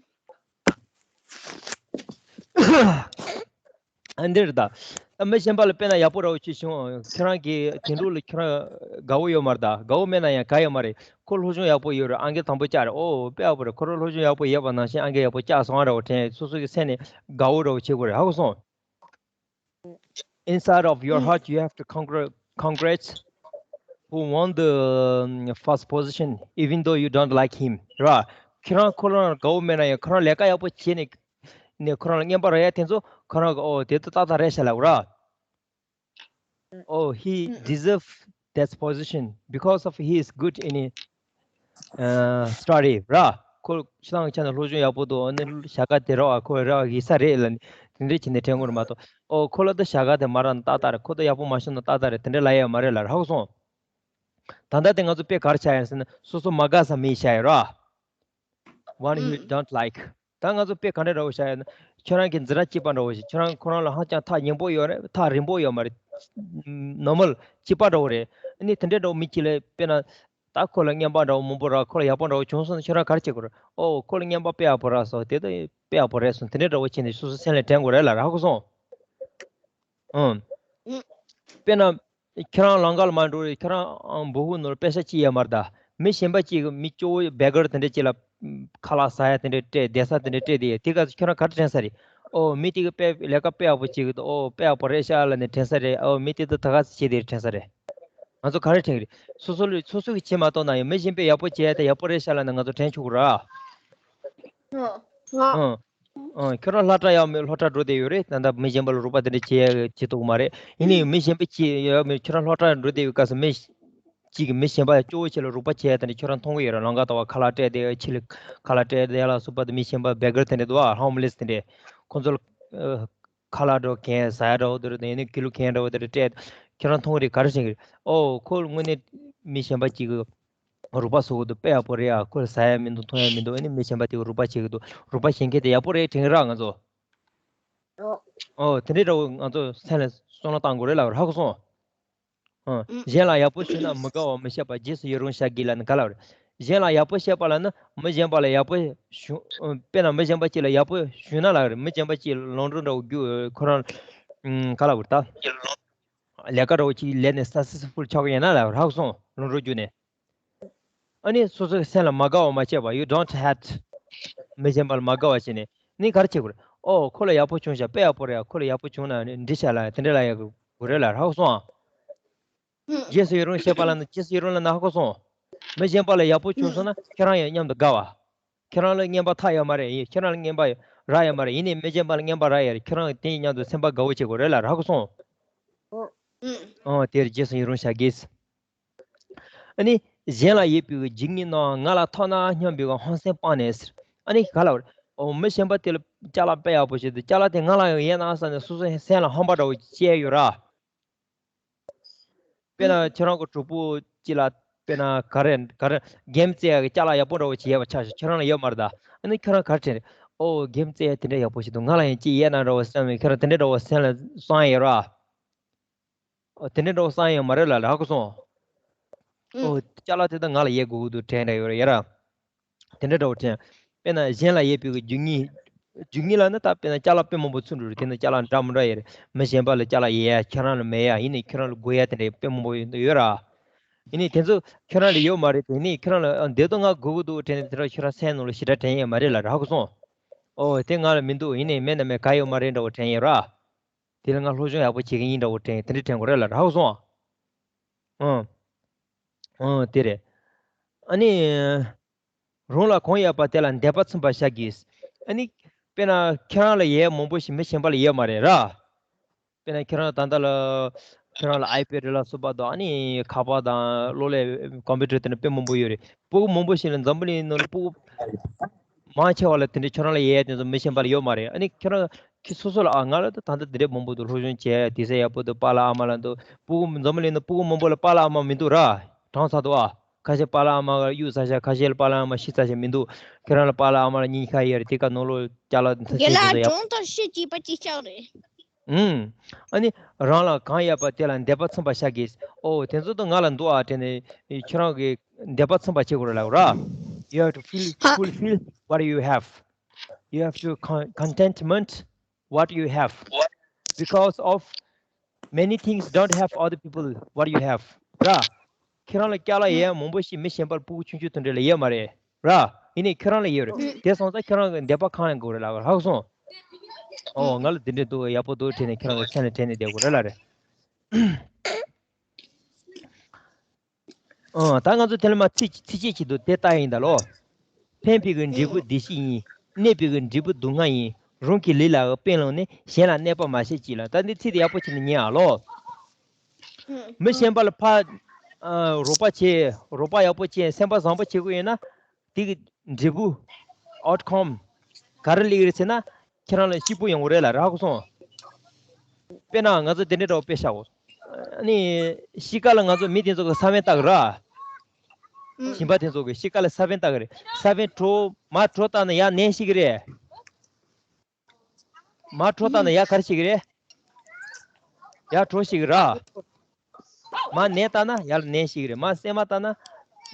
ཨ་འདི་རེད་ད། ཨ་མི་གཞན་པ་ལ་དཔེར་ན་ཡག་པོ་འདྲ་བོ་བྱས་བྱུང་། ཁྱོད་རང་གི་དོན་གྲུབ་ལ་ཁྱོད་རང་དགའ་བོ་ཡོད་མ་རེད་ད། དགའ་བོ་མེད་ན་ཡང་ག་ཡོད་མ་རེད། ཁོ་སློབ་སྦྱོང་ཡག་པོ་ཡོད་རེད། ཨང་ཀི་དང་པོ་བཅར་རེད། ཨོ་དཔེ་ཡག་པོ་རེད། ཁོ་རང་སློབ་སྦྱོང་ཡག་པོ་ཡོད་པ་ནང་བཞིན་ཨང་ཀི་ཡག་པོ་བཅར་སོང་ཨ་འདྲ་བོ་དྲན། སོ་སོ་གི་སེམས་ནས་དགའ་བོ་འདྲ་བོ་བྱེད་དགོས་རེད། ཧ་གོ་སོང་། Inside of your heart, you have to congr- congrats who won the um, first position, even though you don't like him. ར། ཁྱེད་རང་ཁོ་རང་དགའ་བོ་མེད་ན་ཡང་ཁོ་རང་ལས་ཀ་ཡག་པོ་བྱས་ནས་ནས་ཁོ་རང་ལ་རྔན་པ་རག་ཡ་དེ་ཚོ་ཁོ་རང་གི་ཨོ་དེ་ད་ཏག་ཏག་རེད་ཤག་ལབ་ར། Oh, he deserve that position because of he is good in uh, study. ར། ཁོ་ཤི་ལང་ཆ་ནས་སློབ་སྦྱོང་ཡག་པོ་འདུག་ཨ་ནི་བྱ་དགའ་དེ་རག་ཨ་ཁོ་རག་ཡིན་ས་རེད་ལ་ནི་དེ་འདྲས་བྱས་ནས་དྲན་དགོས་རེད་མ་གཏོགས། ཨོ་ཁོ་ལ་ད་བྱ་དགའ་དེ་མ་རག་ན་ཏག་ཏག་རེད། ཁོ་ད་ཡག་པོ་མ་ཤོང་ན་ཏག་ཏག་རེད། དེ་འདྲས་ལབ་ཡ་མ་རེད་ལ་རག་སོང་། ད་ལྟ་དེ་ང་ཚོ་དཔེ་ག་རེ་ཆགས་ཡ་ཟེར་ན་སོ་སོ་མ་དགའ་ས་མི་ཆགས་ཡ་ར། One who don't like. ད་ང་ཚོ་དཔེ་ག་འདྲ་འདྲ་བོ་བཤད་ཡོད་ན། ཁྱོད་རང་གི་འཛིན་གྲྭ་གཅིག་པ་འདྲ་བོ་ཞིག་ཁྱོད་རང་ཁོ་རང་ལ་ཧ་ཅང་ཐག་ཉེ་པོ་ཡོད་རེད། ཐག་རིང་པོ་ཡོད་མ་རེད། normal གཅིག་པ་འདྲ་བོ་རེད། ཨ་ནི་དེ་འདྲ་འདྲ་བོ་མི་གཅིག་ལ་དཔེར་ན། ད་ཁོ་ལ་རྔན་པ་འདྲ་བོ་མང་པོ་རག་ཁོ་ལ་ཡག་པོ་འདྲ་བོ་བྱུང་སོང་ན་ཁྱོད་རང་ག་རེ་བྱེད་དགོས་རེད། ཨོ་ཁོ་ལ་རྔན་པ་དཔེ་ཡག་པོ་རག་སོང་། དེ་ད་དཔེ་ཡག་པོ་རེད་སོང་། དེ་འདྲ་འདྲ་བོ་བྱས་ནས་སོ་སོ་སེམས་ལ་དྲན་དགོས་རེད་ལ་རག་གོ་སོང་། ཨང་། དཔེར་ན། ཁྱེད་རང་ལམ་ཁ་ལ་མ་འགྲོ་རེད། ཁྱེད་རང་ཨང་སྦུག་ནོར་པེ་ས་ཅི་ཡ་མར་ད། མི་གཞན་པ་ཅིག་མི་སྐྱོ་བོ་བེ་གར་དེ་འདྲ་ཅིག་ལ་ཁ་ལག་ཟ་ཡ་དེ་འདྲ་སྤྲད་བསྡད་ས་དེ་འདྲ་སྤྲད་དེ་དེ་ག་ཁྱོད་རང་ག་རེ་དྲན་ས་རེད། ཨོ་མི་དེ་གི་དཔེ་ལས་ཀ་དཔེ་ཡག་པོ་བྱེད་གི་འདུག་ཨོ་དཔེ་ཡག་པོ་རེད་ཤག་ལབ་ནས་དྲན་ས་རེད། ཨོ་མི་དེ་ད་ད་ག་ཟེ་བྱེད་དེ་དྲན་ས་རེད། ང་ཚོ་ག་རེ་དྲན་གི་རེད། སོ་སོ་ལ་སོ་སོ་གི་བྱེད་མ་གཏོགས་ན་ཡང་མི་གཞན་པས་ཡག་པོ་བྱས་ཏེ་ཡག་པོ་རེད་ཤག་ལབ་ནས་ང་ཚོ་དྲན་ཆོག་གི་ར། ཨང་། ཨང་། ཁྱོད་རང་སློབ་གྲྭ་ཡག་མེད་སློབ་གྲྭ་འགྲོ་བསྡད་ཡོད་རེད། ད་ལྟ་མི་གཞན་པ་ལ་རོགས་པ་དེ་འདྲ་བྱེད་ཡ་བྱེད་ཐུབ་ཀྱི་མ་རེད། ཡིན་ནའི་མི་གཞན་པ་ཅིག་ཡག་མེད་ཁྱོད་རང་སློབ་གྲྭ་འགྲོ་བསྡད་ཡོད་སྐབས་སུ་མི་གཅིག་གིས་མི་གཞན་པ་སྐྱོ་བོ་ཅིག་ལ་རོགས་པ་བྱེད་ཡ་དེ་འདྲ་ཁྱོད་རང་མཐོང་གི་ཡོད་རེད། ལམ་ཁ་ལྟ་བ་ཁ་ལག་སྤྲད་དེ་ཕྱི་ལ་ཁ་ལག་སྤྲད་དེ་ལ་སོགས་པ་དེ་མི་གཞན་པ་བེ་གར་དེ་འདྲ་འདུག་ཨ་ཧོམ་ལེས་དེ་འདྲ་ཁོང་ཚོ་ལ་ཁ་ལག་འདྲ་བོ་གན་ཟ་ཡ་འདྲ་བོ་དེ་འདྲ་དང་ཡིན་ནའི་ཀི་ལོ་གན་འདྲ་བོ་དེ་འདྲ་སྤྲད་ཁྱོད་རང་མཐོང་གི་རེད། ག་རེ་བྱེད་ཀྱི་རེད། ཨོ་ཁོ་དངོས་གནས་མི་གཞན་པ་ཅིག་གི་རོགས་པ་བཟོ་གི་འདུག་དཔེ་ཡག་པོ་རེད་ཨ། ཁོ་ལ་ཟ་ཡ་མི་འདུག་འཐུང་ཡ་མི་འདུག་ཨ་ནི་མི་གཞན་པ་དེ་གི་རོགས་པ་བྱེད་ཀྱི་འདུག་རོགས་པ་བྱེད་མཁན་དེ་ཡག་པོ་རེད་དྲན་གི་ར་ང་ཚོ། ཨོ། ཨོ་དེ་འདྲའི་འདྲ་བོ་ང་ཚོ་སེམས་ལ་བསམ་བློ་བཏང་དགོས་རེད་ལབ་རེད། ཧ་གོ་སོང་། ཨོ། ཨུ། གཞན་ལ་ཡག་པོ་བྱུང་ན་མི་དགའ་བ་མི་བྱེད་པ་རྗེས་སུ་ཡི་རང་བྱ་དགོས་ལབ་ནི་ག་ལབ་རེད། གཞན་ལ་ཡག་པོ་བྱེད་པ་ལབ་ན་མི་གཞན་པ་ལ་ཡག་པོ་བྱུང་། ཨོ། དཔེར་ན་མི་གཞན་པ་གཅིག་ལ་ཡག་པོ་བྱུང་ན་ལབ་རེད། མི་གཞན་པ་གཅིག་ལ་ལམ་འགྲོ་འདྲ་བོ་རྒྱུག་ཁོ་རང་ཨུ་ག་ལབ་རེད་ད། ལས་ཀ་འདྲ་བོ་གཅིག་ལས་ནས་སག་སེ་སི་ཕུལ་ཆགས་ཀྱི་ཡིན་ན་ལབ་རེད། ཧ་གོ་སོང་། ལམ་འགྲོ་རྒྱུག་ནས། ཨ་ནི་སོ་སོའི་སེམས་ལ་མ་དགའ་བ་མ་བྱས་པ། You don't hate། མི་གཞན་པ་ལ་མ་དགའ་བ་བྱས་ནས་ནི་ག་རེ་བྱེད་དགོས་རེད། ཨོ་ཁོ་ལ་ཡག་པོ་བྱུང་ཤག་དཔེ་ཡག་པོ་རེད། ཁོ་ལ་ཡག་པོ་བྱུང་ན་ནི་འགྲིག་ཤག་ལབ་དེ་འདྲ་ལབ་ཡག་དགོས་རེད་ལབ་རེད། ཧ་གོ་སོང་ཨ། རྗེས་སུ་ཡི་རང་བྱེད་པ་ལབ་ན་རྗེས་སུ་ཡི་རང་ལབ་ན་ཧ་གོ་སོང་། མི་གཞན་པ་ལ་ཡག་པོ་བྱུང་སོང་ན་ཁྱེད་རང་ཡང་མཉམ་དུ་དགའ་བ། ཁྱེད་རང་ལ་རྔན་པ་ཐག་ཡོད་མ་རེད། ཡིན་ཁྱེད་རང་ལ་རྔན་པ་རག་ཡོད་མ་རེད། ཡིན་ནའི་མི་གཞན་པ་ལ་རྔན་པ་རག་ཡོད་རེད། ཁྱེད་རང་དེ་མཉམ་དུ་སེམས་པ་དགའ་བོ་བྱེད་དགོས་རེད་ལབ་རེད། ཧ་གོ་སོང་། ཨོ་དེར་རྗེས་སུ་ཡི་རང་བྱ་དགོས། ཨ་ནི་གཞན་ལ་ཡོད་པའི་རྒྱུ་ཉིད་རྣམས་ང་ལ་ཐོབ་ན་སྙམ་པའི་ཧང་སངས་སྤངས་ནས་ཟེར། ཨ་ནི་ག་ལབ་རེད། ཨོ་མི་གཞན་པ་དེ་ལ་ཅ་ལག་དཔེ་ཡག་པོ་ཞིག་འདུག་ཅ་ལག་དེ་ང་ལ་ཡང་ཡོད་ན་བསམ་ནས་སོ་སོའི་སེམས་ལ་ཧམ་པ་འདྲ་བོ་སྐྱེས་ཡོད་ར། དཔེར་ན་ཁྱེད་རང་གི་གྲོགས་པོ་གཅིག་ལ་དཔེར་ན་ག་རེ་ག་རེ་གེམ་རྩེ་ཡག་གི་ཅ་ལག་ཡག་པོ་འདྲ་བོ་ཅིག་ཡོད་པ་ཆ་བཞག་ཁྱེད་རང་ལ་ཡོད་མ་རེད་ད། ཨ་ནི་ཁྱེད་རང་ག་རེ་དྲན་རེད། ཨོ་གེམ་རྩེ་ཡག་དེ་འདྲ་ཡག་པོ་ཞིག་འདུག་ང་ལ་ཡང་ཅིག་ཡོད་ན་འདྲ་བོ་བསམ་ནས་ཁྱེད་རང་དེ་འདྲ་འདྲ་བོ་སེམས་ལ་བསམ་ཡོད་ར། ཨོ་དེ་འདྲ་འདྲ་བོ་བསམ་ཡོད་མ་རེད་ལབ་རེད། ཧ་གོ་སོང་། ཨོ་ཅ་ལག་དེ་ད་ང་ལ་ཡོད་དགོས་ཀྱི་འདུག་དྲན་འདྲ་ཡོད་རེད་ཡ་ར། དེ་འདྲ་འདྲ་བོ་དྲན། དཔེར་ན་གཞན་ལ་ཡོད་པའི་རྒྱུ་ཉིད། རྒྱུ་ཉིད་ལབ་ན་ད་དཔེར་ན་ཅ་ལག་དཔེ་མང་པོ་ཚུར་འགྲོ་རེད། དེ་ནི་ཅ་ལག་འདྲ་མི་འདྲ་ཡོད་རེད། མི་གཞན་པ་ལ་ཅ་ལག་ཡོད་ཡ་ཁྱེད་རང་ལ་མེད་ཡ། ཡིན་ནའི་ཁྱེད་རང་ལ་དགོས་ཡ་དེ་འདྲ་དཔེ་མང་པོ་ཡོད་ར། ཡིན་ནའི་དེ་ཚོ་ཁྱེད་རང་ལ་ཡོད་མ་རེད། དེ་ནི་ཁྱེད་རང་ལ་ཨ་འདི་ཚོ་ང་དགོས་ཀྱི་འདུག་དྲན་ནས་དེ་འདྲ་ཁྱེད་རང་སེམས་ནང་ལ་ཞེ་དྲག་དྲན་ཡོད་མ་རེད་ལབ་རེད། ཧ་གོ་སོང་། ཨོ་དེ་ང་ལ་མི་འདུག་ཡིན་ནའི་མེད་ན་མེད་ག་ཡོད་མ་རེད་འདྲ་བོ་དྲན་ཡོད་ར། དེ་ལ་ང་སློབ་སྦྱོང་ཡག་པོ་བྱེད་ཀྱི་ཡིན་འདྲ་བོ་དྲན་དེ་འདྲ་དྲན་དགོས་རེད་ལབ་རེད། ཧ་གོ་སོང་ཨ། ཨང་། ཨང་། དེ་རེད། ཨ་ནི། རང་ལ་གང་ཡོད་པ་དེ་ལ་འདོད་པ་ཚིམ་པར་བྱ་དགོས། ཨ་ནི། དཔེར་ན་ཁྱེད་རང་ལ་ཡོད་མང་པོ་ཞིག་མི་གཞན་པ་ལ་ཡོད་མ་རེད་ར། དཔེར་ན་ཁྱེད་རང་ད་ལྟ་ལ། ཁྱེད་རང་ལ་ཨའི་པེ་ཌི་ལ་སོགས་པ་དང་ཨ་ནི་ཁ་པར་དང་གློག་ཀླད་ཀམ་པུ་ཊར་དེ་འདྲ་དཔེ་མང་པོ་ཡོད་རེད། སྤུ་གུ་མང་པོ་ཞིག་ལ་འཛམ་བུ་གླིང་ནང་ལ་སྤུ་གུ་མང་ཆེ་བ་ལ་དེ་འདྲའི་ཁྱོད་རང་ལ་ཡོད་ཡ་དེ་ཚོ་མི་གཞན་པ་ལ་ཡོད་མ་རེད། ཨ་ནི་ཁྱོད་རང་གི་སོ་སོ་ལ་ཨ་ང་ལ་ད་ད་ལྟ་དེ་འདྲའི་མང་པོ་འདུག་སློབ་སྦྱོང་བྱས་དུས་ཚོད་ཡག་པོ་འདུག་པཱ་ལགས་ཨ་མ་ལགས་འདུག་སྤུ་གུ་འཛམ་བུ་གླིང་ནང་སྤུ་གུ་མང་པོ་ལ་པཱ་ལགས་ཨ་མ་མི་འདུག་ར། གྲོངས་ཚར་འདུག་ཨ། ཁ་ཤས་པཱ་ལགས་ཨ་མ་གཡུག་ཚར་ཤག་ཁ་ཤས་ལ་པཱ་ལགས་ཨ་མ་ཤི་ཚར་ཤག་མི་འདུག་ཁྱོད་རང་ལ་པཱ་ལགས་ཨ་མ་ལགས་གཉིས་ཀ་ཡོད་རེད། དེ་ག་ནང་ལོགས་ཅ་ལག་འདི་ཚོ་ཡག་པོ་ཡོད་ཚོ་ཡག་པོ། གྲོངས་དང་ཤི་བྱས་པ་གཅིག་ཆགས་རེད། ཨུམ། ཨ་ནི། རང་ལ་གང་ཡོད་པ་དེ་ལ་འདོད་པ་ཚིམ་པར་བྱ་དགོས། ཨོ་དེ་ཚོ་ད་ང་ལ་འདུག་ཨ་དྲན་ནས་ཁྱོད་རང་གི་འདོད་པ་ཚིམ་པ་བྱེད་དགོས་རེད་ལབ་ར། You have to feel, fulfill what you have. You have to con- contentment what you have. Because of many things don't have other people what you have. ར། ཁྱེད་རང་ལ་ཅ་ལག་ཡོད་མང་པོ་ཞིག་མི་གཞན་པར་སྤུ་གུ་ཆུང་ཆུང་དེ་འདྲ་ལ་ཡོད་མ་རེད། ར། ཡིན་ནའི་ཁྱེད་རང་ལ་ཡོད་རེད། དེ་སོང་ཙང་ཁྱེད་རང་གི་འདོད་པ་གང་ཡང་དགོས་རེད་ལབ་ར། ཧ་གོ་སོང་། ཨོ་ང་ལ་འདི་འདྲ་འདུག་ཡག་པོ་འདུག་དྲན་ནས་ཁྱེད་རང་གི་སེམས་ལ་དྲན་ནས་བསྡད་དགོས་རེད་ལབ་རེད། ཨ། ད་ང་ཚོ་དེ་ལ་མ་ཚིག་ཚིགས་བཅད་ཅིག་འདུག་དེ་ལྟ་ཡིན་ད་ལོ། ཕན་པའི་གི་འབྲས་བུ་བདེ་སྐྱིད་ཡིན། གནོད་པའི་གི་འབྲས་བུ་སྡུག་བསྔལ་ཡིན། རང་གི་ལུས་ལ་དཔེ་བླངས་ནས་གཞན་ལ་གནོད་པ་མ་བྱེད་ཅིག་ལ། ད་འདི་ཚིག་དེ་ཡག་པོ་བྱས་ནས་ཉན་ཨ་ལོ། མི་གཞན་པ་ལ་ཕར། ཨ། རོགས་པ་བྱེད། རོགས་པ་ཡག་པོ་བྱེད། སེམས་པ་བཟང་པོ་བྱེད་དགོས་ཡོད་ན། དེ་གི་འབྲས་བུ། outcome། ག་རེ་སླེབས་ཀྱི་རེད་ཟེར་ན། ཁྱེད་རང་ལ་སྐྱིད་པོ་ཡོང་གི་རེད་ལབ་ར། ཧ་གོ་སོང་། དཔེར་ན་ང་ཚོ་དེ་འདྲའི་འདྲ་བོ་དཔེ་བཞག་གོ། ཨ་ནི། གཤིས་ཀ་ལ་ང་ཚོ་མི་དེ་ཚོ་གི་ས་བོན་བཏགས་གི་ར། ཨུ། སྦྱིན་པ་དེ་ཚོ་གི་གཤིས་ཀ་ལ་ས་བོན་བཏགས་གི་རེད། ས་བོན་དྲོ་མར་དྲོ་བཏང་ན་ཡར་ནན་ཤེས་གི་རེད། མར་དྲོ་བཏང་ན་ཡར་ག་རེ་ཤེས་གི་རེད། ཡར་དྲོ་ཤེས་གི་ར། མར་ནན་བཏང་ན་ཡར་ནན་ཤེས་གི་རེད། མར་སྲན་མ་བཏང་ན་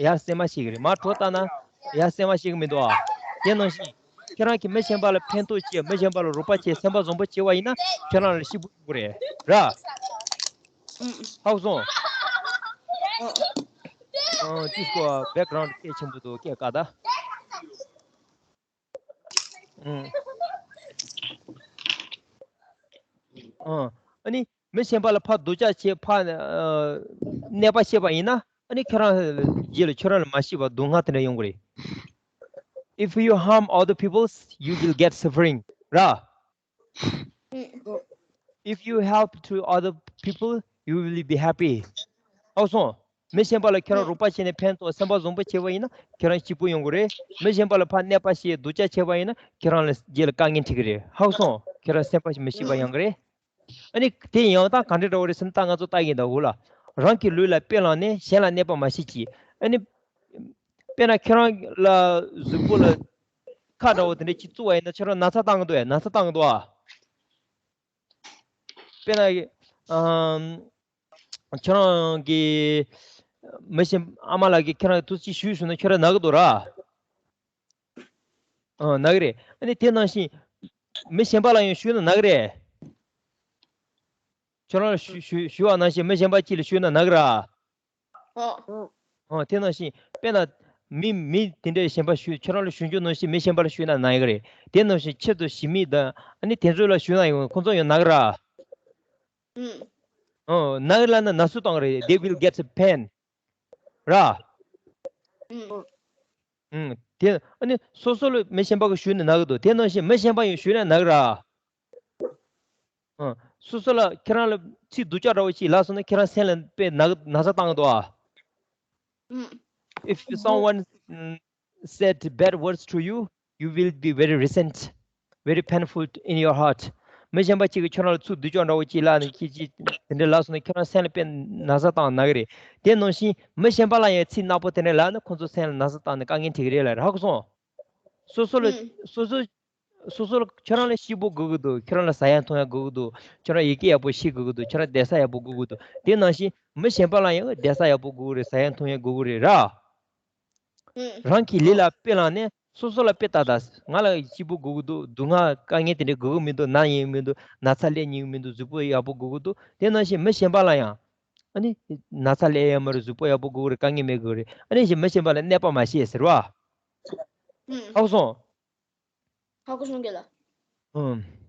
ཡར་སྲན་མ་ཤེས་གི་རེད། མར་དྲོ་བཏང་ན་ཡར་སྲན་མ་ཤེས་གི་མི་འདུག་ཨ། དེ་ནང་བཞིན་ཁྱེད་རང་གིས་མི་གཞན་པ་ལ་ཕན་ཐོགས་བྱེད། མི་གཞན་པ་ལ་རོགས་པ་བྱེད། སེམས་པ་བཟང་པོ་བྱེད་པ་ཡིན་ན་ཁྱེད་རང་ལ་སྐྱིད་པོ་ཡོང་གི་རེད་ར། ཧ་གོ་སོང་། ཨ། ཅིག་སྐོར་བེག་གྷ་རའུན་ཌི་སྐད་ཆེན་པོ་འདུག་སྐད་བཀག་ད། ཨང་། ཨང་། ཨ་ནི་མི་གཞན་པ་ལ་ཕར་སྡུག་ཅག་བྱེད། ཕར། ཨ། གནོད་པ་བྱེད་པ་ཡིན་ན། ཨ་ནི་ཁྱོད་རང་རྗེས་ལ་ཁྱོད་རང་ལ་མ་ཤེས་པ་སྡུག་བསྔལ་དེ་འདྲ་ཡོང་གི་རེད། If you harm other people, you will get suffering. ར། If you help to other people, you will be happy. ཨོ་སོང་། མི་གཞན་པ་ལ་ཁྱེད་རང་རོགས་པ་བྱས་ནས་ཕན་ཐོགས་སེམས་པ་བཟང་པོ་བྱས་པ་ཡིན་ན་ཁྱེད་རང་སྐྱིད་པོ་ཡོང་གི་རེད། མི་གཞན་པ་ལ་ཕར་གནོད་པ་བྱས་སྡུག་ཅག་བྱས་པ་ཡིན་ན་ཁྱེད་རང་ལ་རྗེས་ལ་དཀའ་ངལ་འཕྲད་ཀྱི་རེད། ཧ་གོ་སོང་། ཁྱེད་རང་སེམས་པ་མི་སྐྱིད་པ་ཡོང་གི་རེད། ཨ་ནི་དེ་ཡང་དག་ག་འདྲ་འདྲ་བོ་རེད་ཟེར་ན། ད་ང་ཚོ་ལྟ་གིན་ད་འུ་ལ་རང་གི་ལུས་ལ་དཔེ་བླངས་ནས་གཞན་ལ་གནོད་པ་མ་བྱེད་ཅིག་ཨ་ནི། དཔེར་ན་ཁྱེད་རང་ལ་གཟུགས་པོ་ལ་ཁ་འདྲ་བོ་དེ་འདྲ་ཅིག་བཙུགས་པ་ཡིན་ན་ཁྱེད་རང་ན་ཚ་བཏང་གི་འདུག་ཨེ། ན་ཚ་བཏང་གི་འདུག་ཨ། དཔེར་ན་ཨམ། ཁྱོད་རང་གི་མི་གཞན་ཨ་མ་ལགས་ཀྱིས་ཁྱོད་རང་ཐུགས་རྗེ་ཆེ་ཞུས་ན་ཁྱོད་རང་ན་གི་འདུག་ར། ཨ་ན་གི་རེད། ཨ་ནི་དེ་ནང་བཞིན་མི་གཞན་པ་ལ་ཡང་ཞུས་ན་ན་གི་རེད། ཁྱོད་རང་ལ་ཞུ་ཞུ་ཞུ་བ་ནང་བཞིན་མི་གཞན་པ་གཅིག་ལ་ཞུས་ན་ན་གི་ར། ཨོ། ཨོ། དེ་ནང་བཞིན་དཔེར་ན་མི་མི་དེ་འདྲའི་གཞན་པ་ཞུ་ཁྱོད་རང་ལ་ཞུ་རྒྱུ་ནང་བཞིན་མི་གཞན་པ་ལ་ཞུས་ན་ན་གི་རེད། དེ་ནང་བཞིན་ཆེད་དུ་ཞི་མི་དང་ཨ་ནི་དེ་ཚོ་ལ་ཞུས་ན་ཡང་ཁོང་ཚོ་ཡང་ན་གི་ར། ཨུམ། ཨོ། ན་གི་ལབ་ན་ན་ཟུག་བཏང་གི་རེད། They will get pain. ར། ཨུམ། ཨུམ། དེ་ཨ་ནི་སོ་སོ་ལ་མི་གཞན་པ་གིས་ཞུས་ན་ན་གི་འདུག་དེ་ནང་བཞིན་མི་གཞན་པ་ཡང་ཞུས་ན་ན་གི་ར། ཨ། སོ་སོ་ལ་ཁྱེད་རང་ལ་ཚིག་སྡུག་ཅག་འདྲ་བོ་ཅིག་ལབ་སོང་ན་ཁྱེད་རང་སེམས་ལ་དཔེ་ན་ན་ཚ་བཏང་གི་འདུག་ཨ། ཨུམ། If someone, mm, said bad words to you, you will be very resent, very painful in your heart. མི་གཞན་པ་གཅིག་གིས་ཁྱོད་རང་ལ་ཚིག་སྡུག་ཅག་འདྲ་བོ་ཅིག་ལབ་ནས་ཁྱེད་ཀྱིས་དེ་འདྲ་ལབ་སོང་ན་ཁྱོད་རང་སེམས་ལ་དཔེ་ན་ཚ་བཏང་ན་གི་རེད། དེ་ནང་བཞིན་མི་གཞན་པ་ལ་ཡང་ཚིག་ནག་པོ་དེ་འདྲ་ལབ་ན་ཁོང་ཚོ་སེམས་ལ་ན་ཚ་བཏང་ནས་དཀའ་ངལ་འཕྲད་ཀྱི་རེད་ལབ་རེད། ཧ་གོ་སོང་། སོ་སོ་ལ་ཨུམ། སོ་སོ་སོ་སོ་ལ་ཁྱོད་རང་ལ་སྐྱིད་པོ་དགོས་ཀྱི་འདུག་ཁྱོད་རང་ལ་ཟ་ཡ་འཐུང་ཡ་དགོས་ཀྱི་འདུག་ཁྱོད་རང་ཡི་གེ་ཡག་པོ་ཤེས་དགོས་ཀྱི་འདུག་ཁྱོད་རང་བསྡད་ས་ཡག་པོ་དགོས་ཀྱི་འདུག་དེ་ནང་བཞིན་མི་གཞན་པ་ལ་ཡང་བསྡད་ས་ཡག་པོ་དགོས་ཀྱི་རེད། ཟ་ཡ་འཐུང་ཡ་དགོས་ཀྱི་རེད་ར། ཨུམ། རང་གི་ལས་ལ་དཔེ་བླངས་ནས་སོ་སོ་ལ་དཔེ་ལྟ་ད། ང་ལ་སྐྱིད་པོ་དགོས་ཀྱི་འདུག་སྡུག་བསྔལ་དཀའ་ངལ་དེ་འདྲ་དགོས་ཀྱི་མི་འདུག་ན་ཡིན་མི་འདུག་ན་ཚ་སླེབས་ཉན་མི་འདུག་གཟུགས་པོ་ཡག་པོ་དགོས་ཀྱི་འདུག་དེ་ནང་བཞིན་མི་གཞན་པ་ལ་ཡང་ཨ་ནི་ན་ཚ་སླེབས་ཡ་མ་རེད། གཟུགས་པོ་ཡག་པོ་དགོས་ཀྱི་རེད། དཀའ་ངལ་མེད་དགོས་ཀྱི་རེད། ཨ་ནི་གཞན་མི་གཞན་པ་ལ་གནོད་པ་མ་བྱེད་ཟེར་བ། ཨུམ། ཧ་གོ་སོང་། ཧ་གོ་སོང་གི་ལ། ཨུམ།